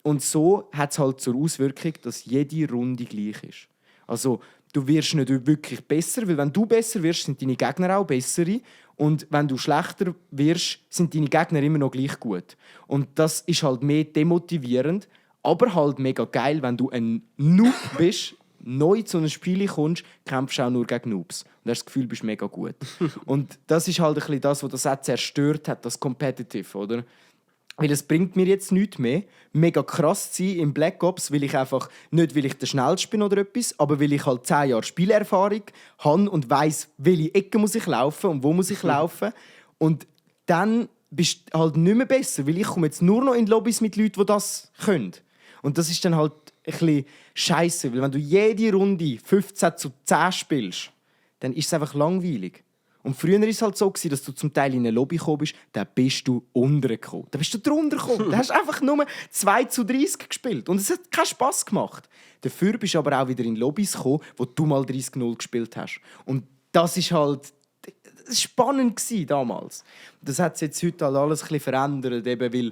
Und so hat es halt zur Auswirkung, dass jede Runde gleich ist. Also, du wirst nicht wirklich besser, weil wenn du besser wirst, sind deine Gegner auch bessere. Und wenn du schlechter wirst, sind deine Gegner immer noch gleich gut. Und das ist halt mehr demotivierend, aber halt mega geil, wenn du ein Noob bist, neu zu einem Spiel kommst, kämpfst du auch nur gegen Noobs. Und hast das Gefühl, du bist mega gut. Und das ist halt ein bisschen das, was das auch zerstört hat, das Competitive, oder? Weil es bringt mir jetzt nichts mehr, mega krass zu sein im Black Ops, weil ich einfach, nicht weil ich der Schnellste bin oder etwas, aber weil ich halt 10 Jahre Spielerfahrung habe und weiss, welche Ecke muss ich laufen und wo muss ich laufen. Und dann bist du halt nicht mehr besser, weil ich komme jetzt nur noch in Lobbys mit Leuten, die das können. Und das ist dann halt ein bisschen scheisse, weil wenn du jede Runde 15:10 spielst, dann ist es einfach langweilig. Und früher war es halt so, dass du zum Teil in eine Lobby gekommen bist, dann bist du untergekommen. Dann bist du drunter gekommen. Dann hast du einfach nur 2:30 gespielt. Und es hat keinen Spass gemacht. Dafür bist du aber auch wieder in Lobbys gekommen, wo du mal 30:0 gespielt hast. Und das war halt spannend damals. Das hat sich jetzt heute halt alles ein bisschen verändert, eben weil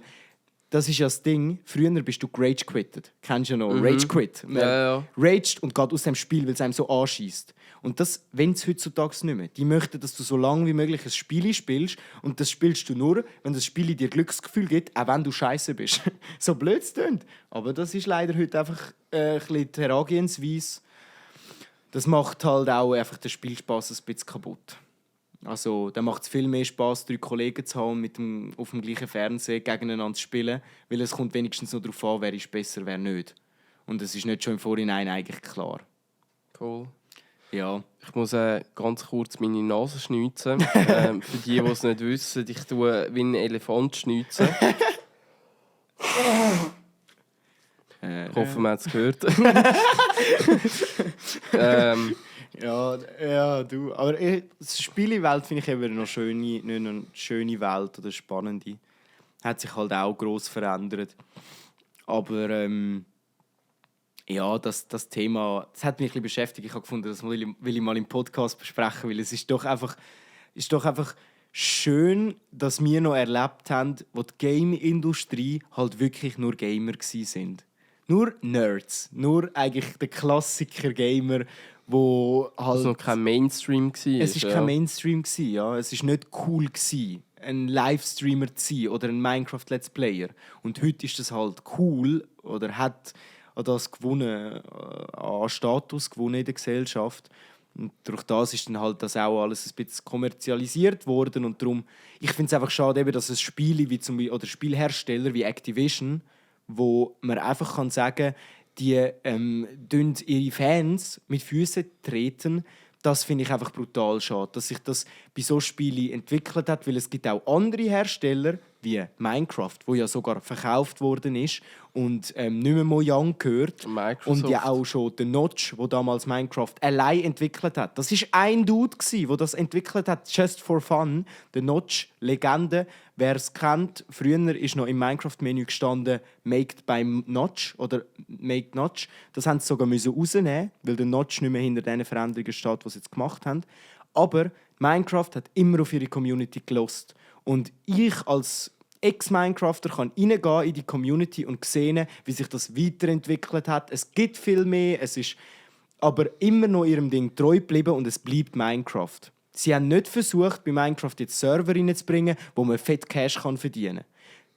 das ist ja das Ding. Früher bist du Rage quittet. Kennst du ja noch? Rage quit. Man raged und geht aus dem Spiel, weil es einem so anschießt. Und das wollen sie heutzutage nicht mehr. Die möchten, dass du so lange wie möglich ein Spiel spielst. Und das spielst du nur, wenn das Spiel dir Glücksgefühl gibt, auch wenn du scheiße bist. So blöd es klingt. Aber das ist leider heute einfach ein bisschen die Herangehensweise. Das macht halt auch einfach den Spielspaß ein bisschen kaputt. Also, da macht es viel mehr Spass, 3 Kollegen zu haben, auf dem gleichen Fernseher gegeneinander zu spielen, weil es kommt wenigstens noch darauf an, wer ist besser, wer nicht. Und es ist nicht schon im Vorhinein eigentlich klar. Cool. Ja. Ich muss ganz kurz meine Nase schnitzen. Für die es nicht wissen, ich tue wie ein Elefant schnitzen. Ich hoffe, man hat es gehört. Ja, du. Aber die Spielewelt finde ich eben noch nicht eine schöne Welt oder spannende. Hat sich halt auch gross verändert. Aber ja, das Thema, das hat mich ein bisschen beschäftigt. Ich habe gefunden, das will ich mal im Podcast besprechen, weil es ist doch einfach schön, dass wir noch erlebt haben, wo die Game-Industrie halt wirklich nur Gamer waren. Nur Nerds. Nur eigentlich der Klassiker-Gamer, wo halt... Es war noch kein Mainstream. Es war kein Mainstream, ja. Es war nicht cool, ein Livestreamer zu sein oder ein Minecraft-Let's Player. Und heute ist das halt cool oder hat das gewonnen, an Status gewonnen in der Gesellschaft. Und durch das ist dann halt das auch alles ein bisschen kommerzialisiert worden. Und darum, ich finde es einfach schade, eben, dass es Spiele wie oder Spielhersteller wie Activision, wo man einfach kann sagen, die ihre Fans mit Füßen treten. Das finde ich einfach brutal schade, dass sich das bei so Spielen entwickelt hat, weil es gibt auch andere Hersteller wie Minecraft, wo ja sogar verkauft worden ist und nicht mehr Mojang gehört. Microsoft. Und ja auch schon der Notch, wo damals Minecraft allein entwickelt hat. Das ist ein Dude der das entwickelt hat, just for fun. Der Notch, Legende. Wer es kennt, früher ist noch im Minecraft-Menü gestanden «Made by Notch» oder «Made Notch». Das haben sie sogar rausnehmen, weil der Notch nicht mehr hinter den Veränderungen steht, die sie jetzt gemacht haben. Aber Minecraft hat immer auf ihre Community gelost. Und ich als Ex-Minecrafter kann reingehen in die Community und sehen, wie sich das weiterentwickelt hat. Es gibt viel mehr, es ist aber immer noch ihrem Ding treu geblieben und es bleibt Minecraft. Sie haben nicht versucht, bei Minecraft jetzt Server reinzubringen, wo man fett Cash verdienen kann.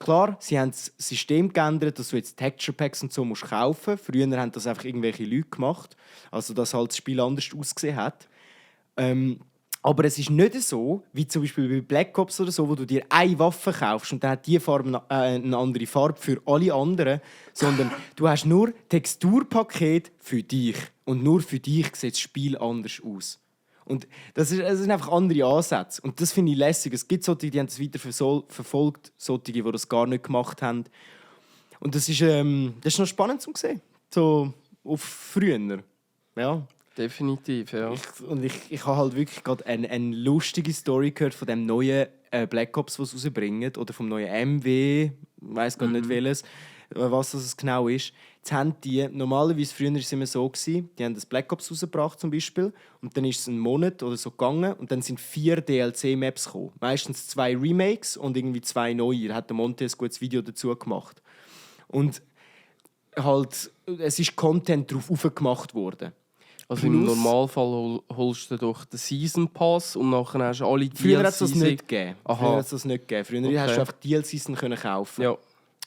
klar, sie haben das System geändert, dass du jetzt Texture Packs und so musst kaufen. Früher haben das einfach irgendwelche Leute gemacht, also dass halt das Spiel anders ausgesehen hat. Aber es ist nicht so, wie zum Beispiel bei Black Ops oder so, wo du dir eine Waffe kaufst und dann hat die Farbe eine andere Farbe für alle anderen, sondern du hast nur Texturpaket für dich und nur für dich sieht das Spiel anders aus. Und das sind einfach andere Ansätze. Und das finde ich lässig. Es gibt solche, die haben das weiter verfolgt, solche, die das gar nicht gemacht haben. Und das ist noch spannend zu sehen. So auf früher. Ja. Definitiv, ja. Ich habe halt wirklich gerade eine lustige Story gehört von dem neuen Black Ops, was sie rausbringen. Oder vom neuen MW. Ich weiss gar nicht welches. Was das genau ist. Jetzt haben die, normalerweise früher war es immer so, die haben das Black Ops rausgebracht zum Beispiel und dann ist es einen Monat oder so gegangen und dann sind 4 DLC-Maps gekommen. Meistens 2 Remakes und irgendwie 2 neue. Da hat der Monte ein gutes Video dazu gemacht. Und halt, es ist Content darauf aufgemacht worden. Also im Normalfall holst du doch den Season Pass und nachher hast du alle DLCs. Früher hat es das nicht gegeben. Früher hast du einfach DLCs kaufen. Ja.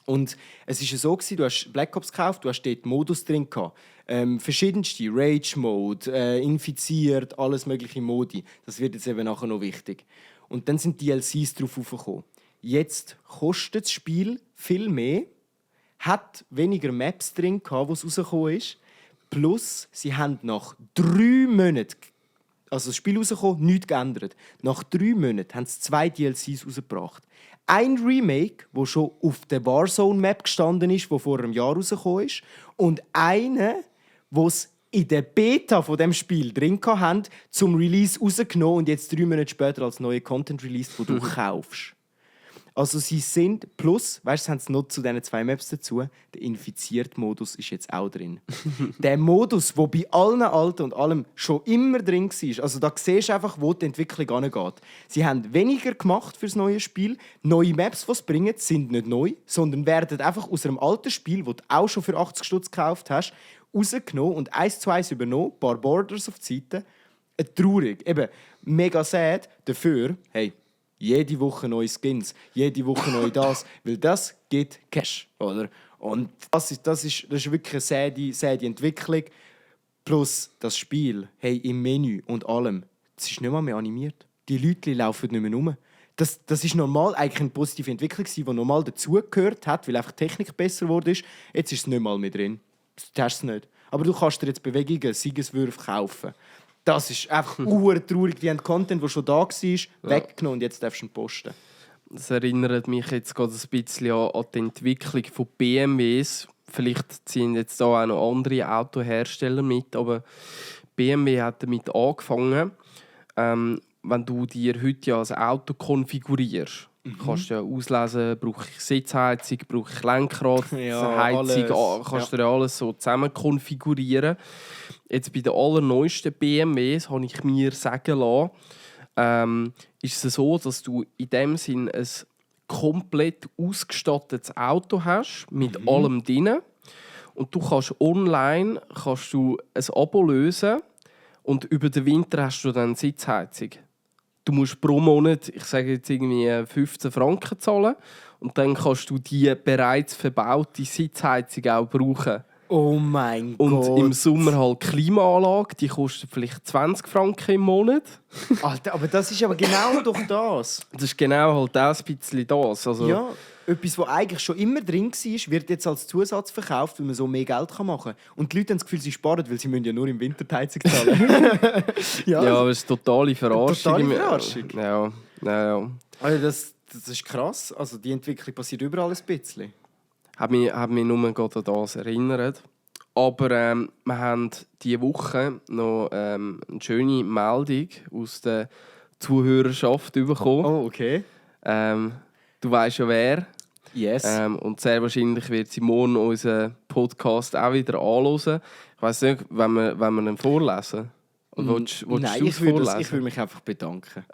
Und es war so, du hast Black Ops gekauft, du hast dort Modus drin gehabt. Verschiedenste, Rage-Mode, infiziert, alles mögliche Modi. Das wird jetzt eben nachher noch wichtig. Und dann sind DLCs drauf aufgekommen. Jetzt kostet das Spiel viel mehr, hat weniger Maps drin gehabt, wo es rausgekommen ist. Plus, sie haben nach 3 Monaten, also das Spiel rausgekommen, nichts geändert. Nach 3 Monaten haben sie 2 DLCs rausgebracht. Ein Remake, das schon auf der Warzone-Map gestanden ist, das vor einem Jahr rausgekommen ist. Und einen, den sie in der Beta von dem Spiel drin hatten, zum Release rausgenommen und jetzt 3 Monate später als neue Content released, den du kaufst. Also sie sind, plus, weißt du, haben sie noch zu diesen 2 Maps dazu, der Infiziert-Modus ist jetzt auch drin. Der Modus, der bei allen Alten und allem schon immer drin war, also da siehst du einfach, wo die Entwicklung angeht. Sie haben weniger gemacht für das neue Spiel. Neue Maps, die sie bringen, sind nicht neu, sondern werden einfach aus einem alten Spiel, das du auch schon für 80 Stutz gekauft hast, rausgenommen und 1:1 übernommen, ein paar Borders auf die Seite. Traurig, eben mega sad, dafür, hey, jede Woche neue Skins, jede Woche neu das, weil das gibt Cash, oder? Und das ist wirklich eine säde Entwicklung. Plus das Spiel, hey, im Menü und allem, das ist nicht mal mehr animiert. Die Leute laufen nicht mehr rum. Das ist normal eigentlich eine positive Entwicklung, die normal dazugehört hat, weil einfach die Technik besser geworden ist. Jetzt ist es nicht mal mehr drin. Du hast es nicht. Aber du kannst dir jetzt Bewegungen, Siegeswürfe kaufen. Das ist einfach traurig. Die haben Content, der schon da war, weggenommen und jetzt darfst du ihn posten. Das erinnert mich jetzt gerade ein bisschen an die Entwicklung von BMWs. Vielleicht ziehen jetzt da auch noch andere Autohersteller mit, aber BMW hat damit angefangen, wenn du dir heute ja ein Auto konfigurierst. Kannst du ja auslesen, brauche ich Sitzheizung, brauche ich Lenkrad, Heizung, kannst du ja alles so zusammen konfigurieren. Jetzt bei den allerneuesten BMWs habe ich mir sagen lassen, ist es so, dass du in dem Sinn ein komplett ausgestattetes Auto hast, mit allem drin. Und du kannst online ein Abo lösen und über den Winter hast du dann Sitzheizung. Du musst pro Monat, ich sage jetzt irgendwie 15 Franken zahlen und dann kannst du die bereits verbaute Sitzheizung auch brauchen. Oh mein Gott. Und im Sommer halt Klimaanlage, die kostet vielleicht 20 Franken im Monat. Alter, aber das ist aber genau doch das. Das ist genau halt auch ein bisschen das. Also, ja, etwas, was eigentlich schon immer drin war, wird jetzt als Zusatz verkauft, weil man so mehr Geld machen kann. Und die Leute haben das Gefühl, sie sparen, weil sie müssen ja nur im Winter die Heizung zahlen. ja, aber es ist eine totale Verarschung. Ja. Also das ist krass. Also die Entwicklung passiert überall ein bisschen. Hat mich nur gerade an das erinnert. Aber wir haben diese Woche noch eine schöne Meldung aus der Zuhörerschaft bekommen. Oh, okay. Du weißt ja wer. Yes. Und sehr wahrscheinlich wird sie morgen unseren Podcast auch wieder anhören. Ich weiss nicht, wenn wir ihn vorlesen. Nein, ich würde mich einfach bedanken.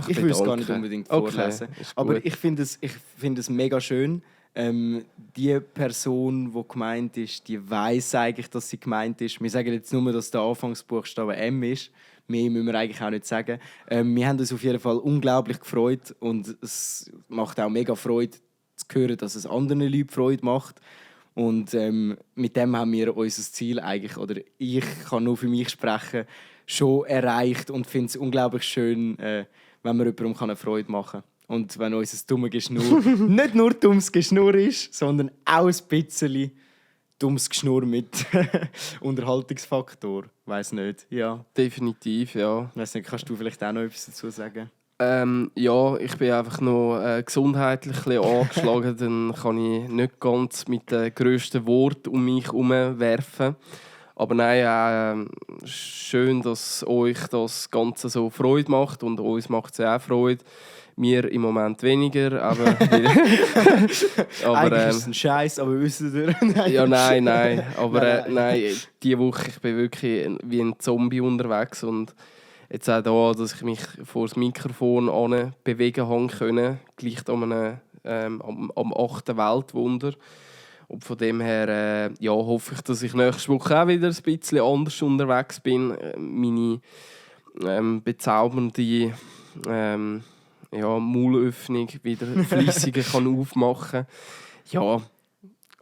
Ich will es gar nicht unbedingt vorlesen. Aber ich finde es mega schön. Die Person, die gemeint ist, die weiss eigentlich, dass sie gemeint ist. Wir sagen jetzt nur, dass der Anfangsbuchstabe M ist. Mehr müssen wir eigentlich auch nicht sagen. Wir haben uns auf jeden Fall unglaublich gefreut und es macht auch mega Freude zu hören, dass es anderen Leuten Freude macht. Und mit dem haben wir unser Ziel eigentlich, oder ich kann nur für mich sprechen, schon erreicht und finde es unglaublich schön, wenn man jemandem eine Freude machen kann. Und wenn unser dummes Geschnurr nicht nur dummes Geschnurr ist, sondern auch ein bisschen dummes Geschnurr mit Unterhaltungsfaktor. Weiss nicht. Ja. Definitiv, ja. Weiss nicht, kannst du vielleicht auch noch etwas dazu sagen? Ja, ich bin einfach noch gesundheitlich ein bisschen angeschlagen. Dann kann ich nicht ganz mit den grössten Worten um mich herumwerfen. Aber nein, schön, dass euch das Ganze so Freude macht. Und uns macht es auch Freude. Mir im Moment weniger. Aber eigentlich ist es ein Scheiß, aber wissen ihr? Ja, nein. Aber nein, diese Woche ich bin wirklich wie ein Zombie unterwegs. Und jetzt auch da, dass ich mich vor das Mikrofon bewegen konnte, gleicht am 8. Weltwunder. Und von dem her ja, hoffe ich, dass ich nächste Woche auch wieder ein bisschen anders unterwegs bin. Meine bezaubernde Maulöffnung wieder fleissiger kann aufmachen. Ja,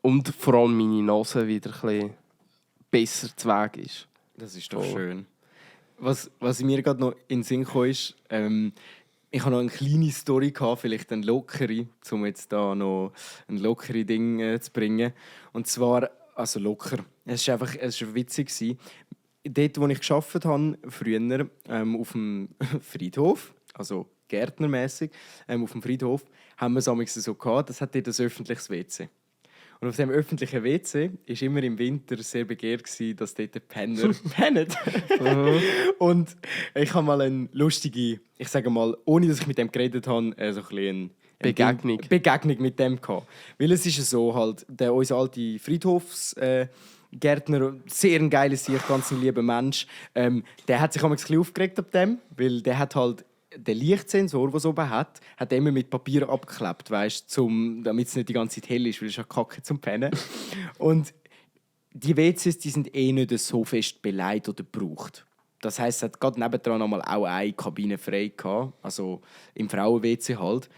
und vor allem meine Nase wieder ein bisschen besser zu Weg ist. Das ist doch schön. Was mir gerade noch in den Sinn kam, ist, ich hatte noch eine kleine Story, vielleicht eine lockere, um jetzt da noch ein lockere Ding zu bringen. Und zwar, also locker, es war witzig. Dort, wo ich gearbeitet habe, früher, auf dem Friedhof, also gärtnermässig, auf dem Friedhof, haben wir es manchmal so gehabt, das hat dort ein öffentliches WC. Und auf diesem öffentlichen WC war immer im Winter sehr begehrt, dass dort die Penner pennen. Und ich habe mal eine lustige, ich sage mal, ohne dass ich mit dem geredet habe, so ein Begegnung mit dem gehabt. Weil es ist so halt, unser alter Friedhofsgärtner, sehr ein geiler Sieg, ganz ein lieber Mensch, der hat sich ein bisschen aufgeregt ab dem, weil der hat halt den Lichtsensor, den es oben hat, hat er immer mit Papier abgeklebt, weißt, damit es nicht die ganze Zeit hell ist, weil es ja Kacke zum Pennen. Und die WCs, die sind nicht so fest beleidigt oder gebraucht. Das heisst, es hat gerade nebendran einmal auch eine Kabine frei gehabt, also im Frauen-WC halt.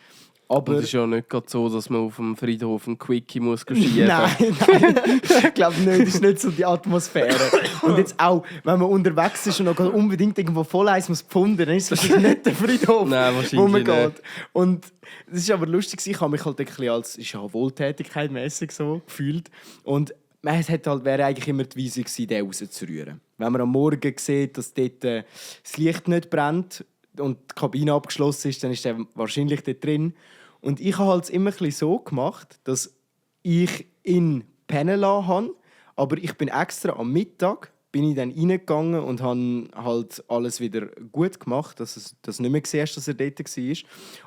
Aber und es ist ja nicht gerade so, dass man auf dem Friedhof einen Quickie muss schieben. Nein, ich glaube nicht. Das ist nicht so die Atmosphäre. Und jetzt auch, wenn man unterwegs ist und noch unbedingt irgendwo voll eins muss pfunden, dann ist es wahrscheinlich nicht der Friedhof, wo man geht. Und es ist aber lustig, ich habe mich halt ein bisschen als Wohltätigkeit mäßig so gefühlt. Und es wäre eigentlich immer die Weise gewesen, den rauszurühren. Wenn man am Morgen sieht, dass dort das Licht nicht brennt und die Kabine abgeschlossen ist, dann ist der wahrscheinlich dort drin. Und ich habe halt immer so gemacht, dass ich ihn pennen lassen habe, aber ich bin extra am Mittag bin ich dann reingegangen und habe halt alles wieder gut gemacht, dass du das nicht mehr siehst, dass er dort war.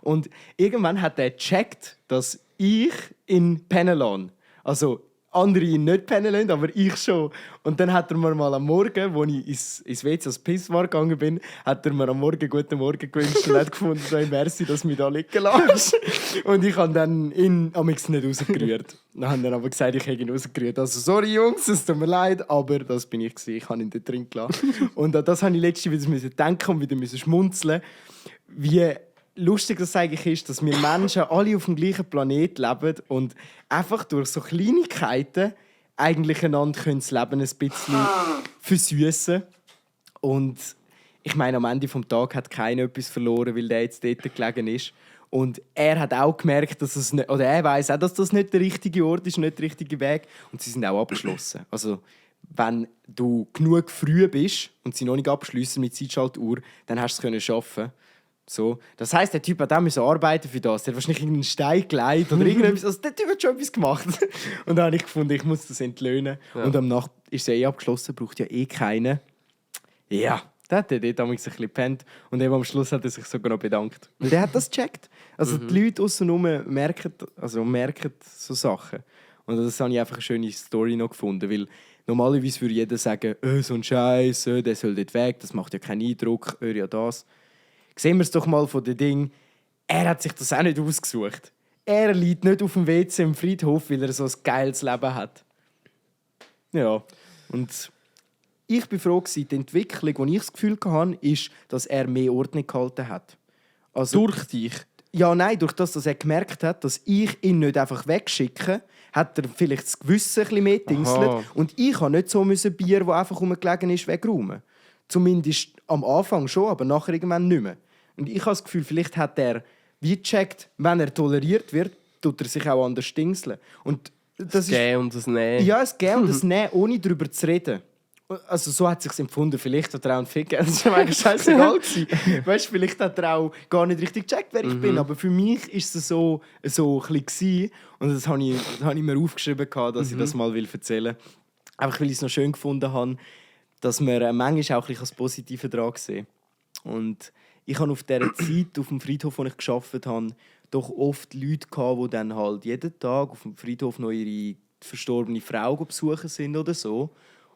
Und irgendwann hat er gecheckt, dass ich ihn pennen lasse. Also andere ihn nicht pennen lassen, aber ich schon. Und dann hat er mir mal am Morgen, als ich ins WC als Pisswar gegangen bin, hat er mir am Morgen guten Morgen gewünscht und hat gefunden, so, merci, dass du mich da liegen lässt. Und ich habe dann ihn nicht rausgerührt. Dann haben dann aber gesagt, ich habe ihn rausgerührt. Also sorry Jungs, es tut mir leid, aber das bin ich gewesen. Ich habe ihn dort drin gelassen. Und das habe ich letztens wieder denken und wieder schmunzeln, wie lustig das eigentlich ist, dass wir Menschen alle auf dem gleichen Planet leben und einfach durch so Kleinigkeiten eigentlich einander das Leben ein bisschen versüssen. Und ich meine, am Ende des Tages hat keiner etwas verloren, weil der jetzt dort gelegen ist. Und er hat auch gemerkt, dass es nicht, oder er weiss auch, dass das nicht der richtige Ort ist, nicht der richtige Weg. Und sie sind auch abgeschlossen. Also, wenn du genug früh bist und sie noch nicht abschliessen mit Zeitschaltuhr, dann hast du es schaffen. So. Das heisst, der Typ hat auch arbeiten für das. Der hat wahrscheinlich irgendeinen Stein gelegt oder irgendetwas. Also der Typ hat schon etwas gemacht. Und dann habe ich gefunden, ich muss das entlöhnen. Ja. Und am Nacht ist es abgeschlossen, braucht ja keinen. Ja, der hat dort ein bisschen gepennt. Und eben am Schluss hat er sich sogar noch bedankt. Und der hat das gecheckt. Also die Leute außenrum merken so Sachen. Und das habe ich einfach eine schöne Story noch gefunden. Weil normalerweise würde jeder sagen, so ein Scheiß, der soll dort weg, das macht ja keinen Eindruck, ja das. Sehen wir es doch mal von den Dingen. Er hat sich das auch nicht ausgesucht. Er liegt nicht auf dem WC im Friedhof, weil er so ein geiles Leben hat. Ja, und ich war froh, die Entwicklung, die ich das Gefühl hatte, ist, dass er mehr Ordnung gehalten hat. Also, durch dich? Ja, nein, durch das, dass er gemerkt hat, dass ich ihn nicht einfach wegschicke, hat er vielleicht das Gewissen ein bisschen mehr dingselt. Und ich habe nicht so Bier, das einfach rumgelegen ist, wegräumen. Zumindest am Anfang schon, aber nachher irgendwann nicht mehr. Und ich habe das Gefühl, vielleicht hat er wie gecheckt, wenn er toleriert wird, tut er sich auch anders dingseln. Und das Gehen und das Nehmen. Ja, es Gehen und das Nehmen, ohne darüber zu reden. Also so hat es sich empfunden. Vielleicht hat er auch einen Fick. Das war eigentlich scheißegal. Weißt, vielleicht hat er auch gar nicht richtig gecheckt, wer ich bin. Aber für mich war es so ein bisschen. Und das habe ich mir aufgeschrieben, dass ich das mal erzählen will. Einfach weil ich es noch schön gefunden habe, dass man manchmal auch ein bisschen das Positive daran sehen. Und ich habe auf dieser Zeit, auf dem Friedhof, wo ich gearbeitet habe, doch oft Leute gehabt, die dann halt jeden Tag auf dem Friedhof noch ihre verstorbene Frau besuchen sind oder so.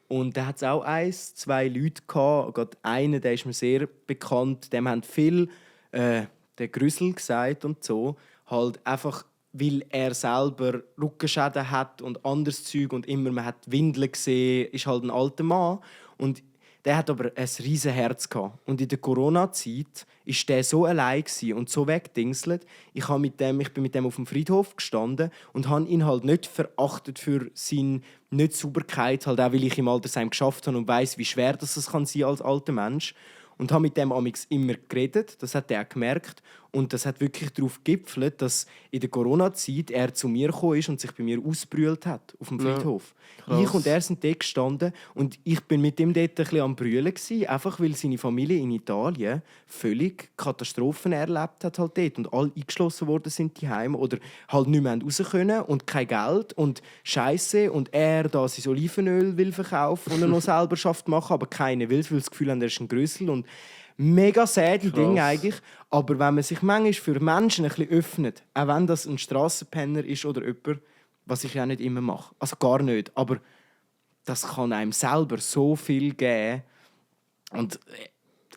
Und da hat es auch 1-2 Leute gehabt. Gerade einer, der ist mir sehr bekannt. Dem haben viel der Grüssel gesagt und so. Halt einfach, weil er selber Rückenschäden hat und anderes Zeug und immer man hat Windeln gesehen. Ist halt ein alter Mann. Und der hat aber ein riesen Herz gehabt. Und in der Corona-Zeit war der so allein und so weggedingselt. Ich bin mit dem auf dem Friedhof gestanden und habe ihn halt nicht verachtet für seine Nicht-Sauberkeit, halt auch weil ich im Altersheim geschafft habe und weiss, wie schwer das kann sein als alter Mensch. Und habe mit dem amix immer geredet, das hat er auch gemerkt. Und das hat wirklich darauf gegipfelt, dass in der Corona-Zeit er zu mir gekommen ist und sich bei mir ausgebrüllt hat auf dem Friedhof. Ja, ich und er sind dort gestanden und ich bin mit ihm dort ein bisschen am Brüllen gewesen, einfach weil seine Familie in Italien völlig Katastrophen erlebt hat halt dort und alle eingeschlossen worden sind die Heime oder halt nicht mehr raus können und kein Geld und Scheiße und er da sein Olivenöl will verkaufen und er noch selber schafft machen, aber keiner will, weil das Gefühl hat, er ist ein Grüssel und mega säde Ding eigentlich. Aber wenn man sich manchmal für Menschen ein bisschen öffnet, auch wenn das ein Strassenpenner ist oder jemand, was ich ja nicht immer mache, also gar nicht, aber das kann einem selber so viel geben. Und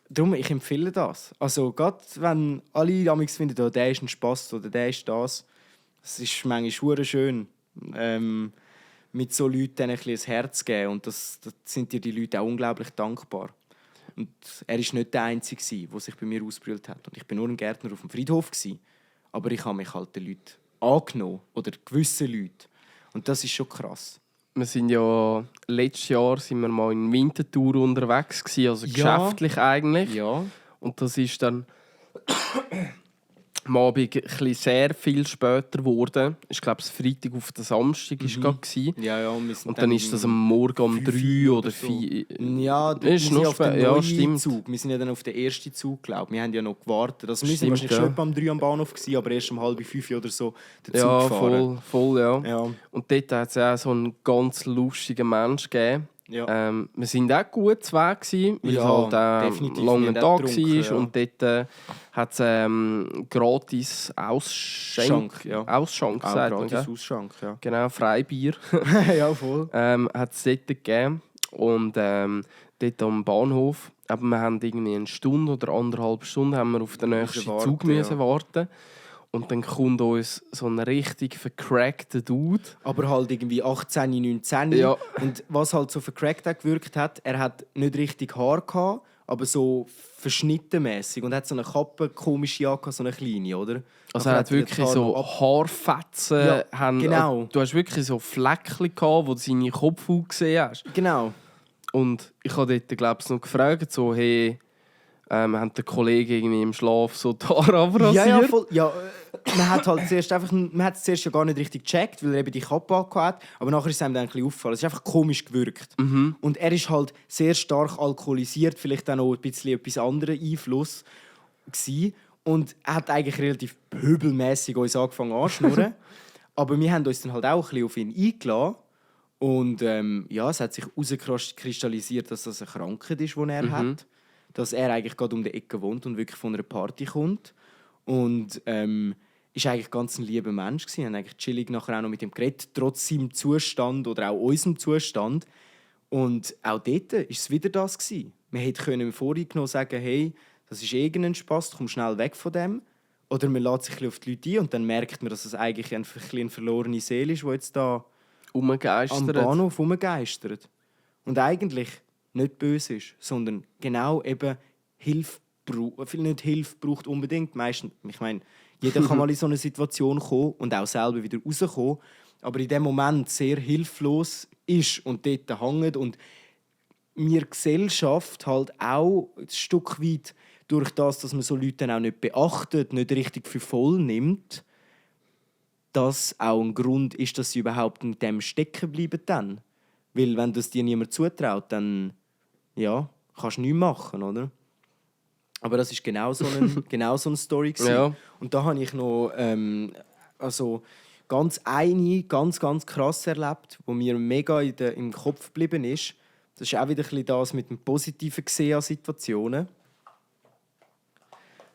darum, ich empfehle das. Also gerade wenn alle damals finden, oh, der ist ein Spass oder der ist das, es ist manchmal schön, mit so Leuten ein bisschen ein Herz zu geben. Und das sind dir die Leute auch unglaublich dankbar. Und er war nicht der Einzige, der sich bei mir ausgebrüllt hat. Und ich war nur ein Gärtner auf dem Friedhof. Aber ich habe mich halt den Leuten angenommen. Oder gewissen Leuten. Und das ist schon krass. Wir sind ja letztes Jahr sind wir mal in Winterthur unterwegs gewesen, also geschäftlich eigentlich. Ja. Und das ist dann am Abend sehr viel später geworden. Ich glaube, es Freitag auf den Samstag war Ja, und dann ist das am Morgen um 3 oder 4. Ja, wir sind auf den neuen Zug. Wir sind ja dann auf den ersten Zug, glaube ich. Wir haben ja noch gewartet. Also wir sind wahrscheinlich schon um 3 am Bahnhof gewesen, aber erst um 4:30 oder so den Zug gefahren. Voll, ja. Und dort hat es auch so einen ganz lustigen Mensch gegeben. Ja. Wir waren auch gut zu Weg, weil es halt ein langer Tag war. Ja. Und dort hat es gratis Ausschank, gratis Ausschank, ja. Genau, Freibier. Ja, voll. Hat es dort gegeben. Und dort am Bahnhof, aber wir haben irgendwie eine Stunde oder 1,5 Stunden haben wir auf den nächsten Zug warten. Und dann kommt uns so ein richtig vercrackter Dude. Aber halt irgendwie 18, 19. Ja. Und was halt so vercrackt gewirkt hat, er hat nicht richtig Haar gehabt, aber so verschnittenmässig und hat so eine Kappe, komische Jacke, so eine kleine, oder? Also er hat wirklich so Haarfetzen. Ja, genau. Du hast wirklich so Fleckchen gehabt, wo du seine Kopfhaut gesehen hast. Genau. Und ich habe dort, glaube ich, noch gefragt, so, hey, haben der Kollege irgendwie im Schlaf so die Haare abrasiert? Ja, voll. Ja, man hat es zuerst ja gar nicht richtig gecheckt, weil er eben die Kappe hatte. Aber nachher ist es ihm dann ein bisschen aufgefallen. Es ist einfach komisch gewirkt. Mhm. Und er ist halt sehr stark alkoholisiert, vielleicht auch noch ein bisschen etwas anderen Einfluss gewesen. Und er hat eigentlich relativ pöbelmässig uns angefangen anzuschnurren. Aber wir haben uns dann halt auch ein bisschen auf ihn eingeladen. Und es hat sich herauskristallisiert, dass das eine Krankheit ist, die er hat. Dass er eigentlich gerade um die Ecke wohnt und wirklich von einer Party kommt. Und ist eigentlich ganz ein lieber Mensch gewesen. Wir haben eigentlich chillig nachher auch noch mit ihm geredet, trotz seinem Zustand oder auch unserem Zustand. Und auch dort war es wieder das gewesen. Wir hätten im Vorhinein sagen, hey, das ist irgendein Spass, komm schnell weg von dem. Oder man lässt sich auf die Leute ein und dann merkt man, dass es eigentlich eine verlorene Seele ist, die jetzt da am Bahnhof rumgeistert. Und eigentlich nicht böse ist, sondern genau eben nicht Hilfe braucht unbedingt. Meistens, ich meine, Jeder kann mal in so eine Situation kommen und auch selber wieder rauskommen, aber in dem Moment sehr hilflos ist und dort hängt und wir Gesellschaft halt auch ein Stück weit durch das, dass man so Leute dann auch nicht beachtet, nicht richtig für voll nimmt, das auch ein Grund ist, dass sie überhaupt in dem stecken bleiben dann. Weil wenn das dir niemand zutraut, dann ja, kannst du nichts machen, oder? Aber das war genau so eine Story. Ja. Und da habe ich noch ganz krass erlebt, wo mir mega im Kopf geblieben ist. Das ist auch wieder ein bisschen das mit dem positiven Sehen an Situationen.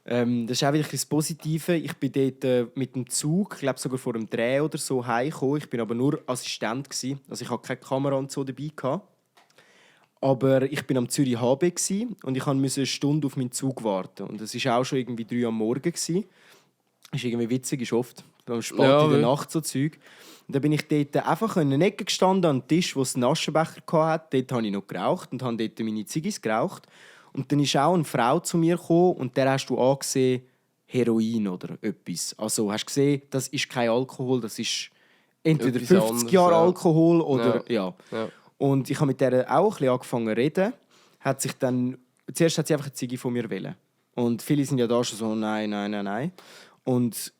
Das ist auch wieder das Positive. Ich bin dort mit dem Zug, ich glaube sogar vor dem Dreh oder so, heimgekommen. Ich bin aber nur Assistent gewesen. Also ich hatte keine Kamera und so dabei gehabt. Aber ich bin am Zürich HB und ich musste eine Stunde auf meinen Zug warten. Und es war auch schon irgendwie 3 Uhr am Morgen. Das ist irgendwie witzig, ist oft spät in der Nacht so Zeug. Und dann bin ich dort einfach in einer Ecke gestanden, an einem Tisch, wo es einen Aschenbecher hatte. Dort habe ich noch geraucht und habe dort meine Ziggis geraucht. Und dann ist auch eine Frau zu mir gekommen und der hast du angesehen, Heroin oder etwas. Also hast du gesehen, das ist kein Alkohol, das ist entweder etwas 50 anderes, Jahre Alkohol oder ja. Und ich habe mit der auch ein bisschen angefangen zu reden. Zuerst hat sie einfach eine Ziege von mir wollen. Und viele sind ja da schon so, nein. Und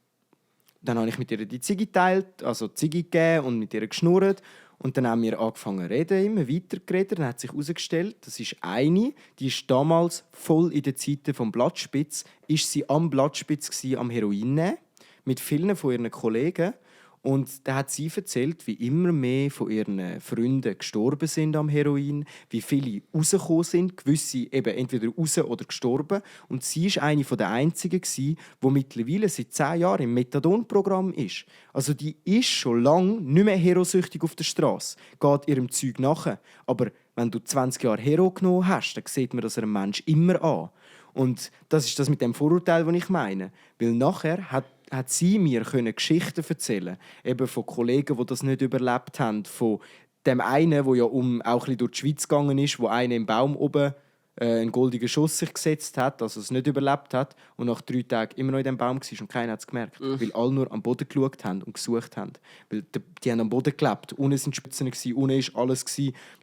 dann habe ich mit ihr die Ziege geteilt, also die Ziege gegeben und mit ihr geschnurrt. Und dann haben wir angefangen zu reden, immer weiter geredet. Dann hat sich herausgestellt, das ist eine, die ist damals voll in den Zeiten vom Blattspitz, ist sie am Blattspitz gsi, am Heroin nehmen, mit vielen von ihren Kollegen. Und da hat sie erzählt, wie immer mehr von ihren Freunden gestorben sind am Heroin, wie viele rausgekommen sind, gewisse eben entweder raus oder gestorben. Und sie war eine der einzigen, die mittlerweile seit 10 Jahren im Methadon-Programm ist. Also die ist schon lange nicht mehr herosüchtig auf der Straße, geht ihrem Zeug nach. Aber wenn du 20 Jahre Hero genommen hast, dann sieht man das einem Mensch immer an. Und das ist das mit dem Vorurteil, das ich meine. Weil nachher hat sie mir Geschichten erzählen, eben von Kollegen, die das nicht überlebt haben, von dem einen, der ja auch ein bisschen durch die Schweiz gegangen ist, wo einer im Baum oben einen goldenen Schuss sich gesetzt hat, also es nicht überlebt hat und nach 3 Tagen immer noch in dem Baum war und keiner hat es gemerkt, weil alle nur am Boden geschaut haben und gesucht haben. Weil die haben am Boden gelebt, unten sind Spitzen, unten war alles,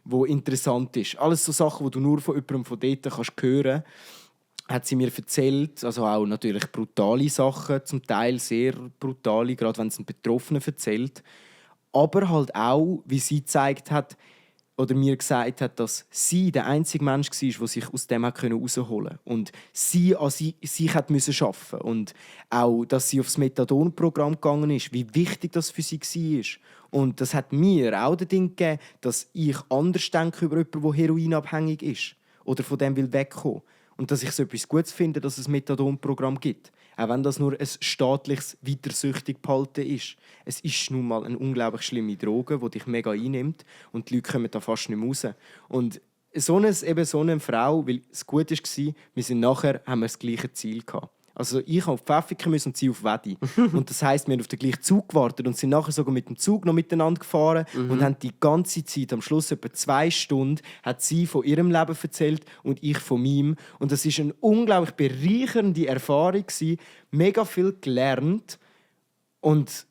was interessant ist. Alles so Sachen, die du nur von jemandem von dort kannst hören. Hat sie mir erzählt, also auch natürlich brutale Sachen, zum Teil sehr brutale, gerade wenn es ein Betroffener erzählt. Aber halt auch, wie sie gezeigt hat oder mir gesagt hat, dass sie der einzige Mensch war, der sich aus dem herausholen konnte. Und sie an sich arbeiten musste. Und auch, dass sie aufs Methadon-Programm gegangen ist, wie wichtig das für sie war. Und das hat mir auch das Ding gegeben, dass ich anders denke über jemanden, der heroinabhängig ist oder von dem will wegkommen. Und dass ich so etwas Gutes finde, dass es ein Methadon-Programm gibt. Auch wenn das nur ein staatliches weitersüchtig behalten ist. Es ist nun mal eine unglaublich schlimme Droge, die dich mega einnimmt. Und die Leute kommen da fast nicht mehr raus. Und so eine Frau, weil es gut war, haben wir das gleiche Ziel gehabt. Also ich musste auf Pfäffiken und sie auf Wedi. Und das heisst, wir haben auf den gleichen Zug gewartet und sind nachher sogar mit dem Zug noch miteinander gefahren und haben die ganze Zeit, am Schluss etwa 2 Stunden, hat sie von ihrem Leben erzählt und ich von meinem. Und das war eine unglaublich bereichernde Erfahrung, mega viel gelernt. Und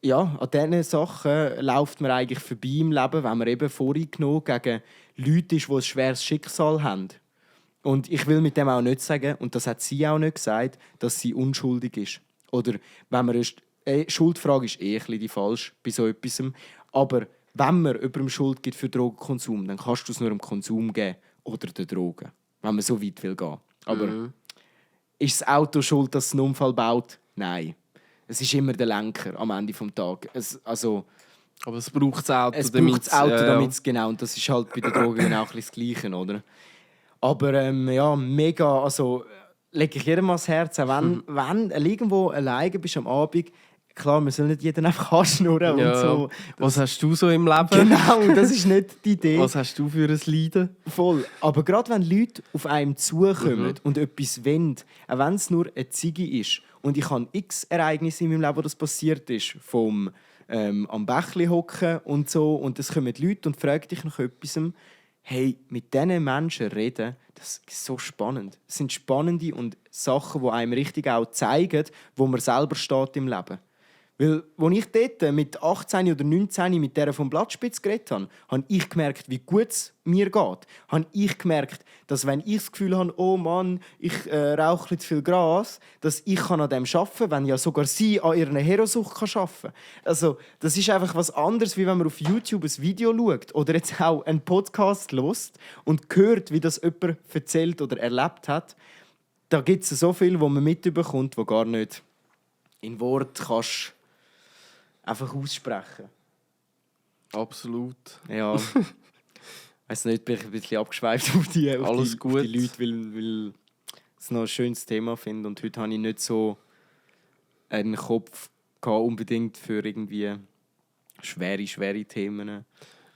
ja, an diesen Sachen läuft man eigentlich vorbei im Leben, wenn man eben vorgenommen gegen Leute ist, die ein schweres Schicksal haben. Und ich will mit dem auch nicht sagen, und das hat sie auch nicht gesagt, dass sie unschuldig ist. Oder wenn man Schuldfrage ist ein bisschen die falsch bei so etwas. Aber wenn man jemandem Schuld gibt für Drogenkonsum, dann kannst du es nur dem Konsum geben oder den Drogen, wenn man so weit will gehen. Aber ist das Auto schuld, dass es einen Unfall baut? Nein. Es ist immer der Lenker am Ende des Tages. Aber es braucht das Auto, damit es genau. Und das ist halt bei den Drogen auch ein bisschen das Gleiche, oder? Aber mega, also lege ich jedem ans Herz, auch wenn irgendwo alleine bist am Abend, klar, man soll nicht jeden einfach anschnurren und so. Was hast du so im Leben? Genau, das ist nicht die Idee. Was hast du für ein Leiden? Voll. Aber gerade wenn Leute auf einem zukommen und etwas wollen, auch wenn es nur eine Ziege ist, und ich habe x Ereignisse in meinem Leben, wo das passiert ist, vom am Bächli hocken und so, und es kommen Leute und fragen dich nach etwas, hey, mit diesen Menschen reden, das ist so spannend. Es sind spannende und Sachen, die einem richtig auch zeigen, wo man selber steht im Leben. Weil, als ich dort mit 18 oder 19 mit der vom Blattspitz geredet habe, habe ich gemerkt, wie gut es mir geht. Habe ich gemerkt, dass wenn ich das Gefühl habe, oh Mann, ich rauche zu viel Gras, dass ich an dem arbeiten kann, wenn ja sogar sie an ihrer Herosucht arbeiten kann. Also, das ist einfach was anderes, wie wenn man auf YouTube ein Video schaut oder jetzt auch einen Podcast hört und hört, wie das jemand erzählt oder erlebt hat. Da gibt es so viel, was man mitbekommt, wo gar nicht in Wort kannst einfach aussprechen. Absolut. Ja. Ich weiss nicht, bin ich ein bisschen abgeschweift auf die Leute, weil ich es noch ein schönes Thema finde. Und heute habe ich nicht so einen Kopf gehabt, unbedingt für irgendwie schwere Themen.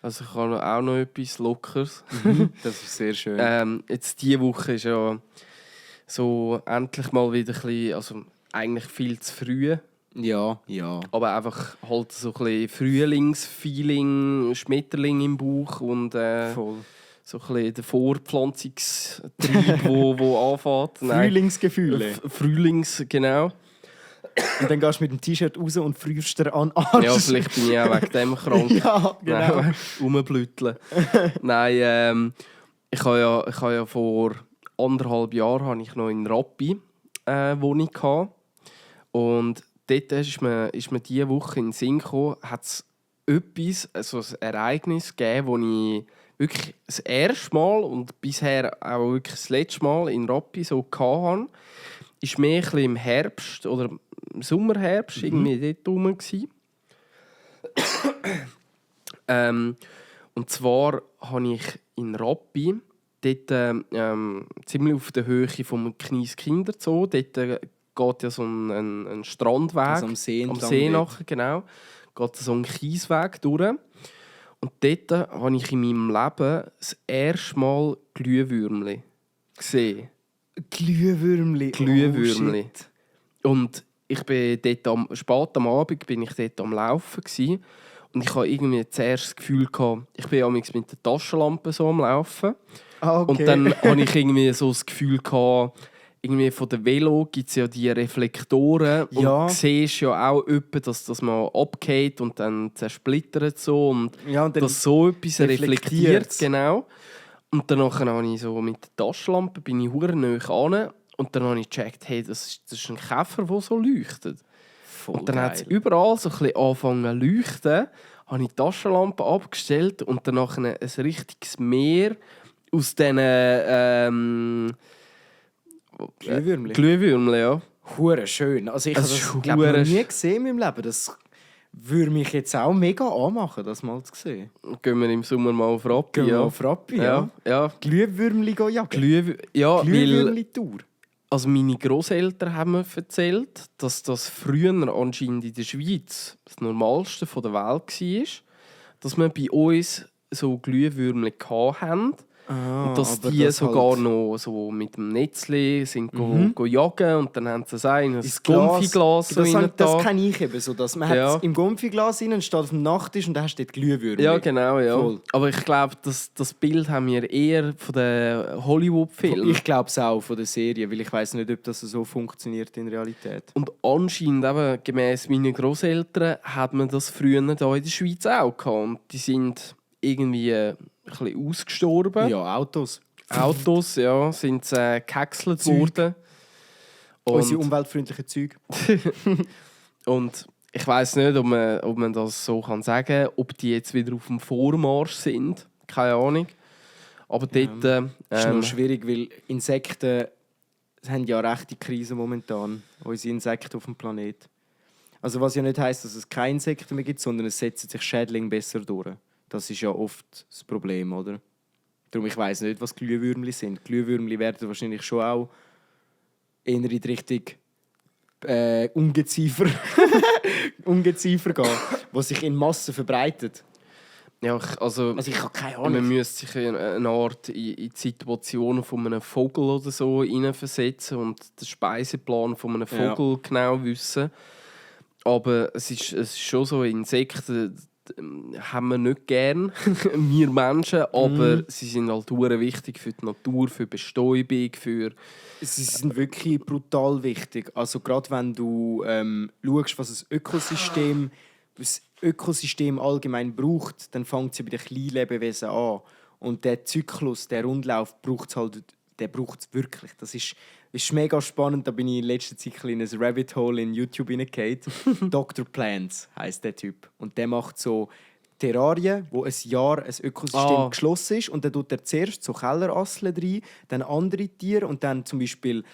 Also ich habe auch noch etwas Lockeres. Das ist sehr schön. Jetzt diese Woche ist ja so endlich mal wieder ein bisschen, also eigentlich viel zu früh. Ja. Aber einfach halt so ein bisschen Frühlingsfeeling, Schmetterling im Bauch und Voll. so ein bisschen der Vorpflanzungstrieb, wo anfängt. Frühlingsgefühle. Frühlings, genau. Und dann gehst du mit dem T-Shirt raus und frierst dir an Arsch. Ja, vielleicht bin ich auch wegen dem krank. Ja, genau. Rumblütteln. Nein, ich habe ja vor 1,5 Jahren habe ich noch in Rappi Wohnung gehabt. Und dort ist mir diese Woche in den Sinn gekommen, hat es etwas, also ein Ereignis gegeben, wo ich wirklich das erste Mal und bisher auch wirklich das letzte Mal in Rappi so hatte. Ist mehr ein bisschen im Herbst oder im Sommerherbst irgendwie dort rum gsi. Und zwar habe ich in Rappi dort ziemlich auf der Höhe vom Knies Kinderzoo, dort geht ja so ein Strandweg also am See nachher, genau. Geht so ein Kiesweg durch. Und dort habe ich in meinem Leben das erste Mal Glühwürmli gesehen. Glühwürmli. Oh, und ich bin dort spät am Abend bin ich dort am Laufen gewesen. Und ich hatte irgendwie zuerst das Gefühl gehabt, ich bin ja mit der Taschenlampe so am Laufen. Ah, okay. Und dann hatte ich irgendwie so das Gefühl gehabt, irgendwie von der Velo gibt es ja die Reflektoren und du siehst ja auch öppe, dass das mal abgeht und dann zersplittert so und dann dass so etwas reflektiert. Genau. Und dann habe ich so mit der Taschenlampe bin ich hure nahe an und dann habe ich gecheckt, hey, das ist ein Käfer, der so leuchtet. Voll und dann hat es geil. überall so ein bisschen angefangen zu leuchten, habe ich die Taschenlampe abgestellt und dann ein richtiges Meer aus diesen Glühwürmli, ja. Hure schön. Also ich habe das ist glaube noch nie gesehen in meinem Leben. Das würde mich jetzt auch mega anmachen, das mal zu sehen. Gehen wir im Sommer mal auf Rappi, Gehen wir ja. auf Rappi, ja. Glühwürmli jagen. Glühwürmli-Tour. Also meine Grosseltern haben mir erzählt, dass das früher anscheinend in der Schweiz das Normalste der Welt war, dass wir bei uns so Glühwürmli hatten. Und dass die das sogar halt noch so mit dem Netzli sind go jagen und dann haben sie ein ins Gumpfiglas so das kenne ich eben so. Dass man hat im Gumpfiglas rein, steht auf dem Nachttisch und dann hast du dort Glühwürmli. Ja, genau, ja. Voll. Aber ich glaube, das Bild haben wir eher von den Hollywood-Filmen. Ich glaube es auch von der Serie, weil ich weiß nicht, ob das so funktioniert in Realität. Und anscheinend, eben, gemäss meinen Grosseltern, hat man das früher hier in der Schweiz auch gehabt. Und die sind irgendwie ein bisschen ausgestorben. Ja, Autos. Autos, ja, sind gehäckselt worden. Unsere umweltfreundlichen Züge. Und ich weiss nicht, ob man das so sagen kann, ob die jetzt wieder auf dem Vormarsch sind. Keine Ahnung. Aber dort... Das ist noch schwierig, weil Insekten haben ja eine rechte Krise momentan. Unsere Insekten auf dem Planeten. Also was ja nicht heisst, dass es keine Insekten mehr gibt, sondern es setzen sich Schädlinge besser durch. Das ist ja oft das Problem, oder? Darum, ich weiss nicht, was Glühwürmli sind. Glühwürmli werden wahrscheinlich schon auch eher in die Richtung Ungeziefer gehen, die sich in Massen verbreitet. Ja, also ich habe keine Ahnung. Man müsste sich eine Art in die Situation von einem Vogel oder so hineinversetzen und den Speiseplan von einem Vogel genau wissen. Aber es ist schon so, Insekten, haben wir nicht gern, wir Menschen, aber sie sind halt sehr wichtig für die Natur, für die Bestäubung, für... Sie sind wirklich brutal wichtig. Also gerade wenn du schaust, was das Ökosystem allgemein braucht, dann fängt sie bei den kleinen Lebewesen an. Und der Zyklus, der Rundlauf, braucht es halt, der braucht es wirklich. Das ist mega spannend. Da bin ich in letzter Zeit in ein Rabbit Hole in YouTube hineingefallen. Dr. Plants heisst der Typ. Und der macht so Terrarien, wo ein Jahr ein Ökosystem geschlossen ist. Und dann tut er zuerst so Kellerasseln rein, dann andere Tiere und dann zum Beispiel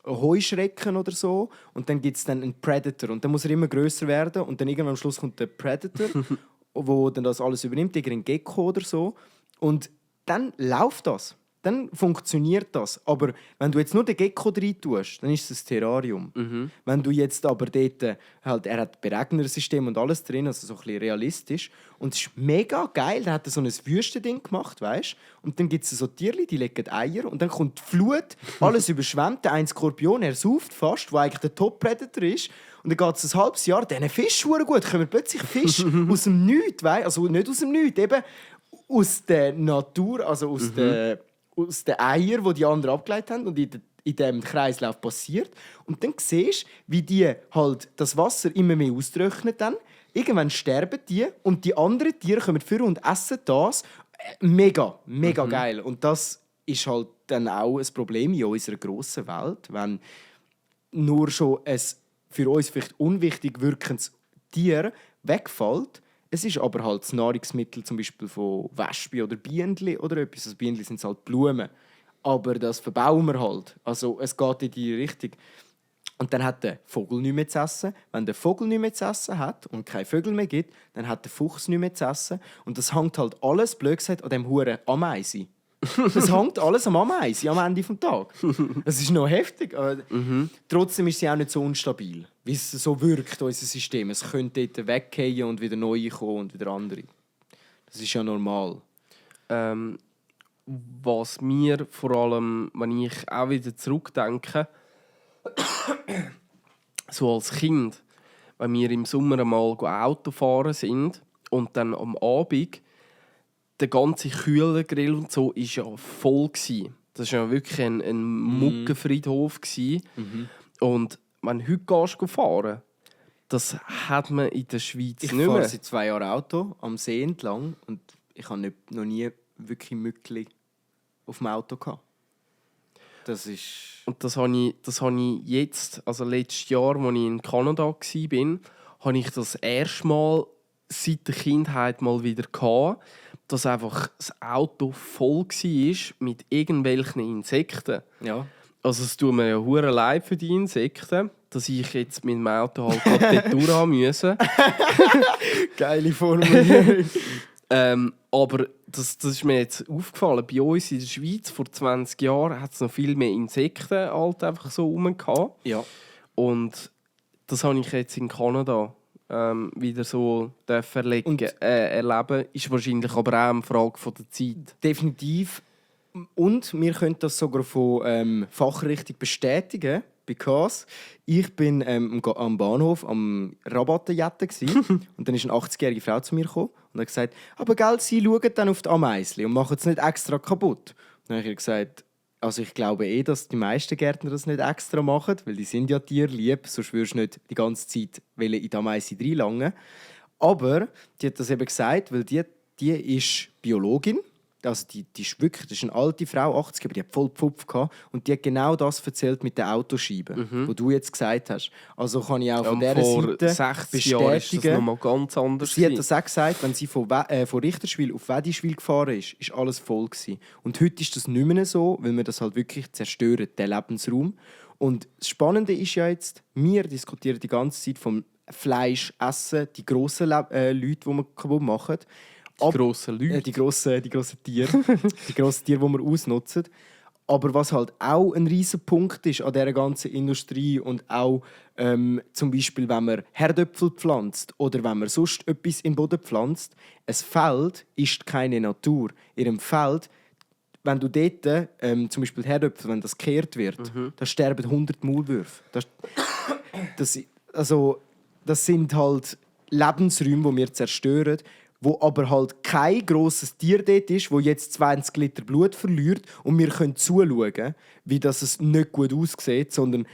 Heuschrecken oder so. Und dann gibt es dann einen Predator. Und dann muss er immer grösser werden. Und dann irgendwann am Schluss kommt der Predator, wo dann das alles übernimmt, irgendein Gecko oder so. Und dann läuft das. Dann funktioniert das. Aber wenn du jetzt nur den Gecko rein tust, dann ist es ein Terrarium. Wenn du jetzt aber dort, halt, er hat Beregnersystem und alles drin, also so ein bisschen realistisch. Und es ist mega geil. Da hat er so ein Wüstending gemacht, weißt? Und dann gibt es so Tierchen, die legen Eier und dann kommt die Flut, alles überschwemmt. Der eine Skorpion, er sauft fast, der eigentlich der Top-Predator ist. Und dann geht es ein halbes Jahr, diesen Fisch ist gut, kommen plötzlich Fisch aus dem Nichts, weißt? Also nicht aus dem Nichts, eben aus der Natur, also aus den Eiern, die anderen abgeleitet haben und in diesem Kreislauf passiert. Und dann siehst du, wie die halt das Wasser immer mehr austrocknen. Dann. Irgendwann sterben die und die anderen Tiere kommen vor und essen das. Mega, mega geil. Und das ist halt dann auch ein Problem in unserer grossen Welt, wenn nur schon ein für uns vielleicht unwichtig wirkendes Tier wegfällt. Es ist aber halt das Nahrungsmittel zum Beispiel von Wespen oder Bienen oder etwas. Also Bienen sind halt Blumen. Aber das verbauen wir halt. Also es geht in die Richtung. Und dann hat der Vogel nichts mehr zu essen. Wenn der Vogel nichts mehr zu essen hat und keine Vögel mehr gibt, dann hat der Fuchs nichts mehr zu essen. Und das hängt halt alles, blöd gesagt, an dem huren Ameise. Das hängt alles am Ameise am Ende des Tages. Das ist noch heftig. Aber trotzdem ist sie auch nicht so unstabil, wie es so wirkt, unser System. Es könnte dort weggehen und wieder neue kommen und wieder andere. Das ist ja normal. Was mir vor allem, wenn ich auch wieder zurückdenke, so als Kind, wenn wir im Sommer einmal Auto fahren sind und dann am Abend der ganze Kühlergrill und so ist ja voll gsi. Das war ja wirklich ein Muggenfriedhof gsi. Und wenn du heute fahren, das hat man in der Schweiz nicht mehr. Ich fahre seit 2 Jahren Auto am See entlang und ich habe noch nie wirklich Mückli auf dem Auto gehabt. Das ist... Und das habe ich jetzt, also letztes Jahr, als ich in Kanada war, habe ich das erste Mal seit der Kindheit mal wieder gehabt, dass einfach das Auto voll war mit irgendwelchen Insekten. Ja. Also es tut mir ja hure leid für die Insekten, dass ich jetzt mit dem Auto halt dort durch haben musste. Geile Formulierung. Aber das ist mir jetzt aufgefallen. Bei uns in der Schweiz vor 20 Jahren hat es noch viel mehr Insekten halt einfach so rum gehabt. Ja. Und das habe ich jetzt in Kanada wieder so erleben. Ist wahrscheinlich aber auch eine Frage von der Zeit. Definitiv. Und wir können das sogar von Fachrichtung bestätigen, because ich bin am Bahnhof am Rabattenjetten und dann ist eine 80-jährige Frau zu mir gekommen und hat gesagt, aber gell, Sie schauen dann auf die Ameisli und machen es nicht extra kaputt. Dann habe ich ihr gesagt, also ich glaube dass die meisten Gärtner das nicht extra machen, weil die sind ja tierlieb, sonst würdest du nicht die ganze Zeit in die Ameise reinlangen. Aber die hat das eben gesagt, weil die ist Biologin. Also die ist wirklich, das ist eine alte Frau, 80, aber die hat voll Pfupf gehabt. Und die hat genau das erzählt mit den Autoscheiben, was du jetzt gesagt hast. Also kann ich auch von dieser Seite 60 Jahren ist das nochmal ganz anders. Sie hat das auch gesagt, wenn sie von Richterswil auf Wedischwil gefahren ist alles voll gewesen. Und heute ist das nicht mehr so, weil wir das halt wirklich zerstören, den Lebensraum. Und das Spannende ist ja jetzt, wir diskutieren die ganze Zeit vom Fleisch essen, die grossen Leute, die wir kaputt machen. Die grossen Leute. Die grossen Tiere. Die grossen Tiere, die wir ausnutzen. Aber was halt auch ein riesen Punkt ist an dieser ganzen Industrie und auch zum Beispiel, wenn man Herdöpfel pflanzt oder wenn man sonst etwas in den Boden pflanzt, ein Feld ist keine Natur. In einem Feld, wenn du dort, zum Beispiel Herdöpfel, wenn das gekehrt wird, da sterben 100 Maulwürfe. Das sind halt Lebensräume, die wir zerstören, wo aber halt kein grosses Tier dort ist, wo jetzt 20 Liter Blut verliert und wir können zuschauen, wie das es nicht gut aussieht, sondern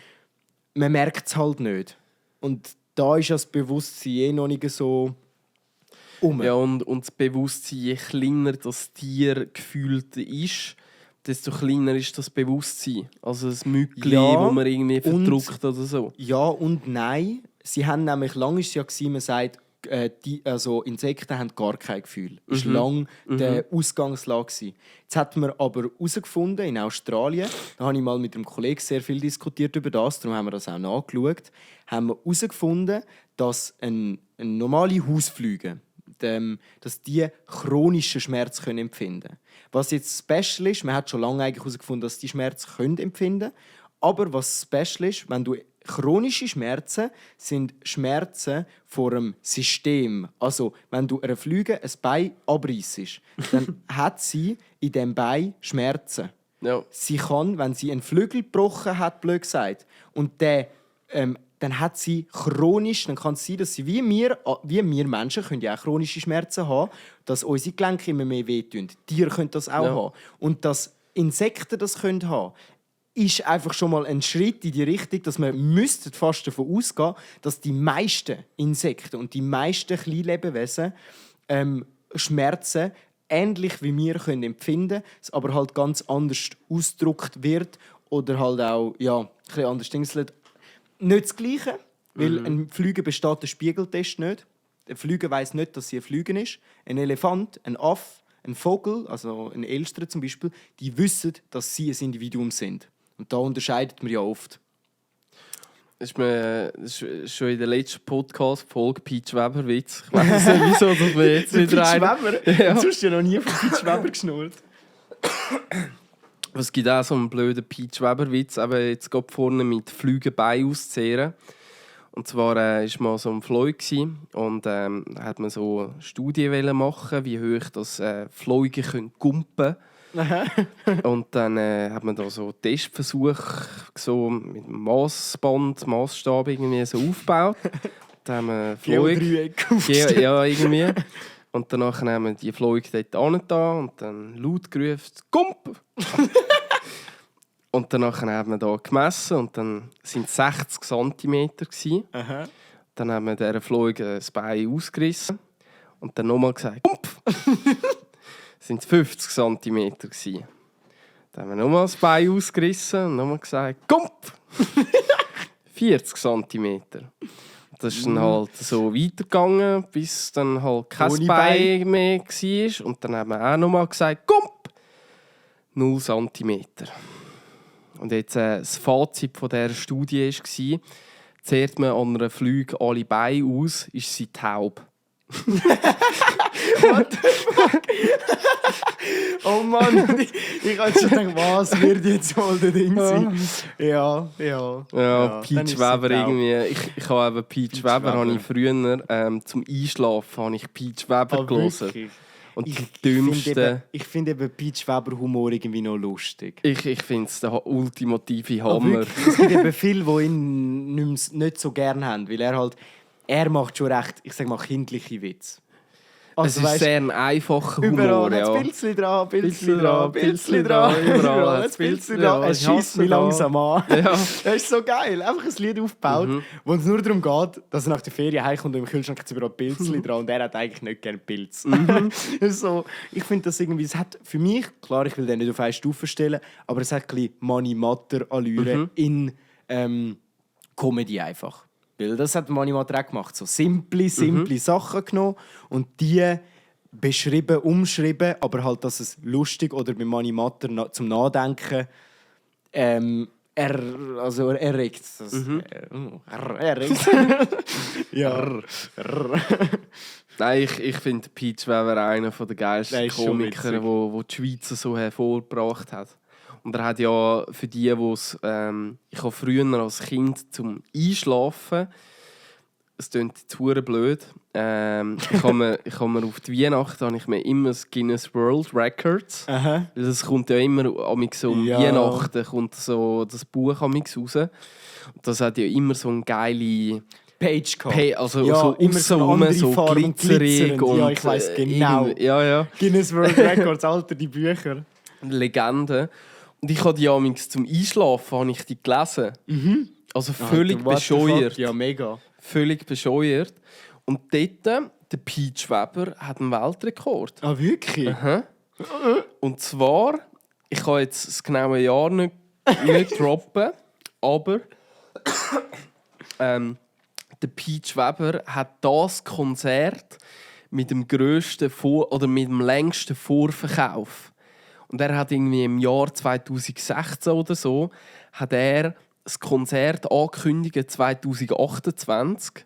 man merkt es halt nicht. Und da ist das Bewusstsein noch nicht so Ja, und das Bewusstsein, je kleiner das Tier gefühlt ist, desto kleiner ist das Bewusstsein. Also das Mückli, Ja, wo man irgendwie verdrückt oder so. Ja und nein. Sie haben nämlich, lange ist es ja gewesen, man sagt, Insekten haben gar kein Gefühl. Das war lange die Ausgangslage gewesen. Jetzt hat man aber herausgefunden, in Australien, da habe ich mal mit einem Kollegen sehr viel diskutiert über das, darum haben wir das auch nachgeschaut, haben wir herausgefunden, dass eine normale Hausfliege, dass die chronischen Schmerz empfinden können. Was jetzt special ist, man hat schon lange eigentlich herausgefunden, dass die Schmerz empfinden können. Aber was special ist, wenn du chronische Schmerzen sind Schmerzen vor einem System. Also, wenn du einer Fliege ein Bein abreissest, dann hat sie in diesem Bein Schmerzen. Ja. Sie kann, wenn sie einen Flügel gebrochen hat, blöd gesagt, und dann hat sie chronisch, dann kann es sein, dass sie wie wir Menschen können ja auch chronische Schmerzen haben, dass unsere Gelenke immer mehr wehtun. Tiere können das auch haben. Und dass Insekten das können haben, ist einfach schon mal ein Schritt in die Richtung, dass man fast davon ausgehen, dass die meisten Insekten und die meisten Kleinlebewesen Schmerzen ähnlich wie wir können empfinden, es aber halt ganz anders ausgedrückt wird oder halt auch ein bisschen anders dingselt. Nicht das Gleiche, weil ein Flüge besteht der Spiegeltest nicht. Ein Flüge weiss nicht, dass sie ein Flüge ist. Ein Elefant, ein Affe, ein Vogel, also ein Elster zum Beispiel, die wissen, dass sie ein Individuum sind. Und da unterscheidet man ja oft. Das ist schon in der letzten Podcast-Folge Peach Weber-Witz. Ich weiß nicht, wieso dass wir jetzt wieder Peach Weber? Ja. Du hast ja noch nie von Peach Weber geschnurrt. Es gibt auch so einen blöden Peach Weber-Witz, aber jetzt geht vorne mit Flügenbein auszuzehren. Und zwar war mal so ein Flug und hat man so eine Studie machen, wie hoch das Fliegen gumpen können. Und dann hat man da so einen Testversuch so mit einem Massstab irgendwie so aufgebaut. Dann haben wir Geodreieck aufgestellt. Ja, irgendwie. Und danach haben wir die Flug dort angetan und dann laut gerufen, Gump! Und danach haben wir da gemessen und dann sind es 60 cm. Aha. Dann haben wir dieser Flug das Bein ausgerissen und dann nochmal gesagt, Gump! sind es 50 cm. Dann haben wir nochmal das Bein ausgerissen und nochmal gesagt, Gump! 40 cm. Das ist dann halt so weitergegangen, bis dann halt kein Bein mehr war. Und dann haben wir auch nochmal gesagt, Gump! 0 cm. Und jetzt das Fazit von dieser Studie war, zehrt man an einer Flüge alle Beine aus, ist sie taub. What the fuck? Oh Mann, ich habe schon gedacht, was wird jetzt wohl der Ding sein? Ja. Peach Weber irgendwie. Ich habe eben Peach Weber habe ich früher zum Einschlafen habe ich Peach Weber gelesen. Und die dümmsten. Ich finde eben Peach Weber Humor irgendwie noch lustig. Ich finde es der ultimative Hammer. Es gibt eben viele, die ihn nicht so gerne haben, weil er macht schon recht, ich sage mal, kindliche Witze. Also, es ist sehr ein einfacher Humor. Überall hat es Pilzli dran, Pilzli dran, Pilzli dran. Überall hat es Pilzli dran. Es schießt mich langsam an. Ja. Das ist so geil. Einfach ein Lied aufgebaut, wo es nur darum geht, dass er nach der Ferien heimkommt und im Kühlschrank hat überall Pilzli dran und er hat eigentlich nicht gerne Pilz. So, ich finde das irgendwie, es hat für mich, klar, ich will den nicht auf eine Stufe stellen, aber es hat ein bisschen Money-Matter-Allüre in Comedy einfach. Weil das hat Mani Matter auch gemacht. So simple Sachen genommen und die beschrieben, umschrieben, aber halt, dass es lustig oder bei Mani Matter zum Nachdenken erregt. Erregt. Ja. Nein, ich finde Peach Weber einer der geilsten Komiker, die die Schweiz so hervorgebracht hat. Und er hat ja für die es ich habe früher als Kind zum Einschlafen, es klingt jetzt verdammt blöd, ich habe mir auf die Weihnachten habe ich mir immer das Guinness World Records, weil das kommt ja immer so um Weihnachten kommt so das Buch raus. Und das hat ja immer so eine geile Page gehabt. Also ja, so immer so aussen andere so Farben, glitzerig glitzernd. und Ja, ich weiss genau. Ja. Guinness World Records, Alter, die Bücher. Legende. Und ich habe die amigs zum Einschlafen habe ich die gelesen. Also völlig Alter, what the fuck? bescheuert. Ja, mega. Völlig bescheuert. Und dort, der Pete Weber hat einen Weltrekord. Ah, wirklich? Aha. Und zwar, ich kann jetzt das genaue Jahr nicht droppen, aber der Pete Weber hat das Konzert mit dem grössten oder mit dem längsten Vorverkauf. Und er hat irgendwie im Jahr 2016 oder so hat er das Konzert angekündigt 2028,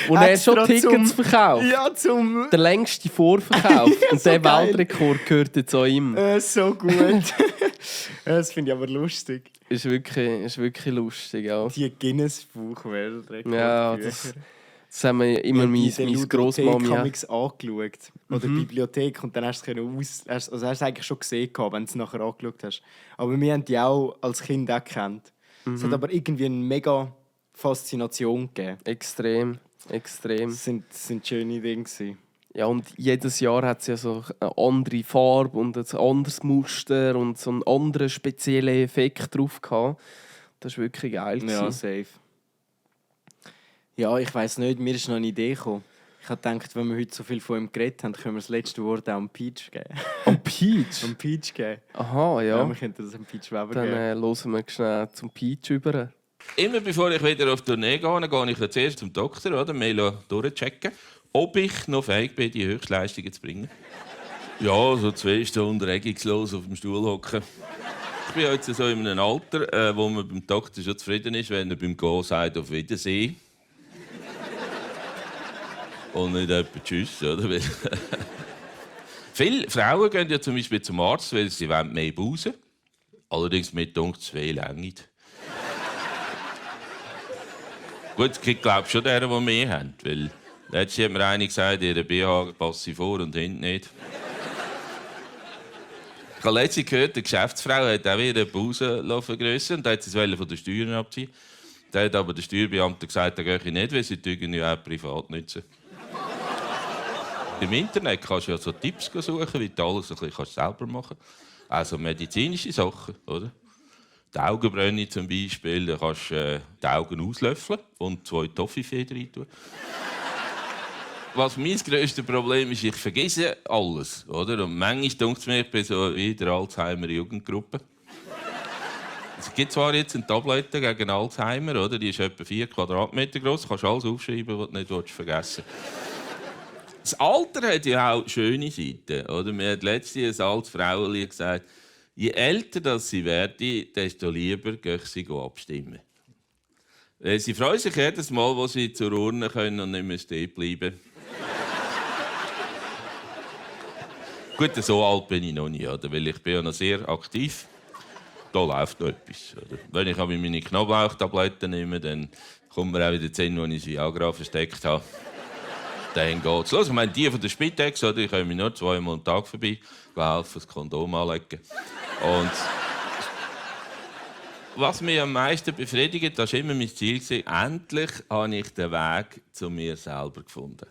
wo er schon Extra Tickets verkauft. Ja, zum... Der längste Vorverkauf. Ja, und so der geil. Weltrekord gehört jetzt auch ihm. so gut. Das finde ich aber lustig. Ist wirklich lustig, ja. Die Guinness-Buch-Weltrekord. Ja, das haben wir immer meine Grossmami. Ich habe angeschaut. Oder Bibliothek. Und dann hast du es hast du es eigentlich schon gesehen, wenn du es nachher angeschaut hast. Aber wir haben die auch als Kind auch gekannt. Es hat aber irgendwie eine mega Faszination gegeben. Extrem. Das sind schöne Dinge gewesen. Ja, und jedes Jahr hat es ja so eine andere Farbe und ein anderes Muster und so einen anderen speziellen Effekt drauf gehabt. Das war wirklich geil. Ja, safe. Ja, ich weiss nicht, mir ist noch eine Idee gekommen. Ich habe gedacht, wenn wir heute so viel von ihm geredet haben, können wir das letzte Wort auch am Peach geben. Am Peach? Am Peach geben. Aha, ja. Wir könnten das am Peach Weber Dann geben. hören wir schnell zum Peach über. Immer bevor ich wieder auf die Tournee gehe ich zuerst zum Doktor, oder? Mir durchchecken, ob ich noch fähig bin, die Höchstleistungen zu bringen. Ja, so 2 Stunden regungslos auf dem Stuhl hocken. Ich bin jetzt so in einem Alter, wo man beim Doktor schon zufrieden ist, wenn er beim Gehen sagt, auf Wiedersehen. Und nicht etwa Tschüss, oder? Viele Frauen gehen ja zum Beispiel zum Arzt, weil sie mehr Busen wollen. Allerdings mit uns 2 Länge. Gut, es gibt glaube ich schon deren, die mehr haben. Weil letztens hat mir einer gesagt, ihre BH passe vor und hinten nicht. Ich habe letztens gehört, eine Geschäftsfrau hat auch ihre Busen vergrössert und hat sie von den Steuern abziehen. Da hat aber der Steuerbeamte gesagt, das gehe ich nicht, weil sie die irgendwie auch privat nutzen. Im Internet kannst du ja so Tipps suchen, wie du alles ein bisschen selber machen kannst. Also medizinische Sachen, oder? Die Augenbrauen zum Beispiel, da kannst du die Augen auslöffeln und 2 Toffifee rein tun. Was mein grösstes Problem ist, ich vergesse alles, oder? Und manchmal denke ich mir, ich bin so wie der Alzheimer-Jugendgruppe. Es gibt zwar jetzt eine Tablette gegen Alzheimer, oder? Die ist etwa 4 Quadratmeter groß. Du kannst alles aufschreiben, was du nicht vergessen willst. Das Alter hat ja auch schöne Seiten. Oder? Mir hat letztens ein altes Frauchen gesagt, je älter das sie werden, desto lieber gehen sie abstimmen. Sie freuen sich jedes Mal, wo sie zur Urne können und nicht mehr stehen bleiben. Gut, so alt bin ich noch nicht, oder? Weil ich bin ja noch sehr aktiv. Da läuft noch etwas. Oder? Wenn ich meine Knoblauchtabletten nehme, dann kommt mir auch wieder 10, wo ich das Viagra versteckt habe. Dann geht's los. Ich meine, die von der Spitex, oder? Die kommen nur 2-mal am Tag vorbei, helfen, das Kondom anlegen. Und was mich am meisten befriedigt, das war immer mein Ziel, endlich habe ich den Weg zu mir selber gefunden.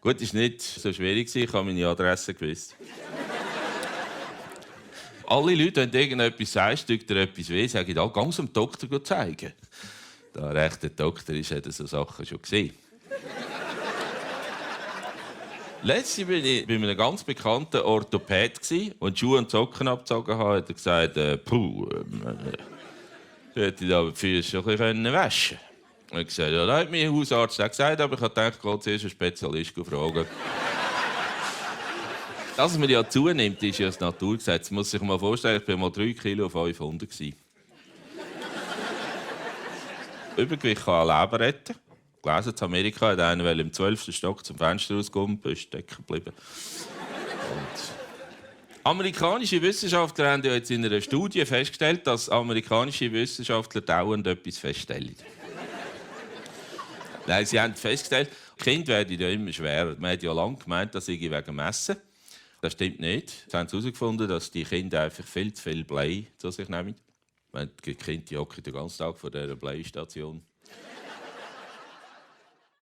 Gut, es war nicht so schwierig, ich habe meine Adresse gewusst. Alle Leute, wenn du irgendetwas sagst, tut dir etwas weh, sagen, da ganz dem Doktor zeigen. Der rechte Doktor ist, hat so Sachen schon gesehen. Letztens war ich bei einem ganz bekannten Orthopäd und die Schuhe und Socken abgezogen habe, hat er gesagt, ich hätte da die Füße schon ein bisschen waschen können. Ich habe gesagt, ja, das hat mir ein Hausarzt auch gesagt, aber ich habe gedacht, ich gehe zuerst einen Spezialist fragen. Dass es mir ja zunimmt, ist ja das Naturgesetz. Das muss sich mal vorstellen, ich war mal 3 Kilo auf 500 gewesen. Übergewicht kann ein Leben retten. Gelesen, in Amerika hat einer im 12. Stock zum Fenster rausgekommen, ist stecken geblieben. Amerikanische Wissenschaftler haben ja jetzt in einer Studie festgestellt, dass amerikanische Wissenschaftler dauernd etwas feststellen. Nein, sie haben festgestellt, Kinder werden ja immer schwerer. Man hat ja lange gemeint, dass sie wegen dem Essen. Das stimmt nicht. Sie haben herausgefunden, dass die Kinder einfach viel zu viel Blei zu sich nehmen. Die Kinder hocken den ganzen Tag vor dieser Bleistation.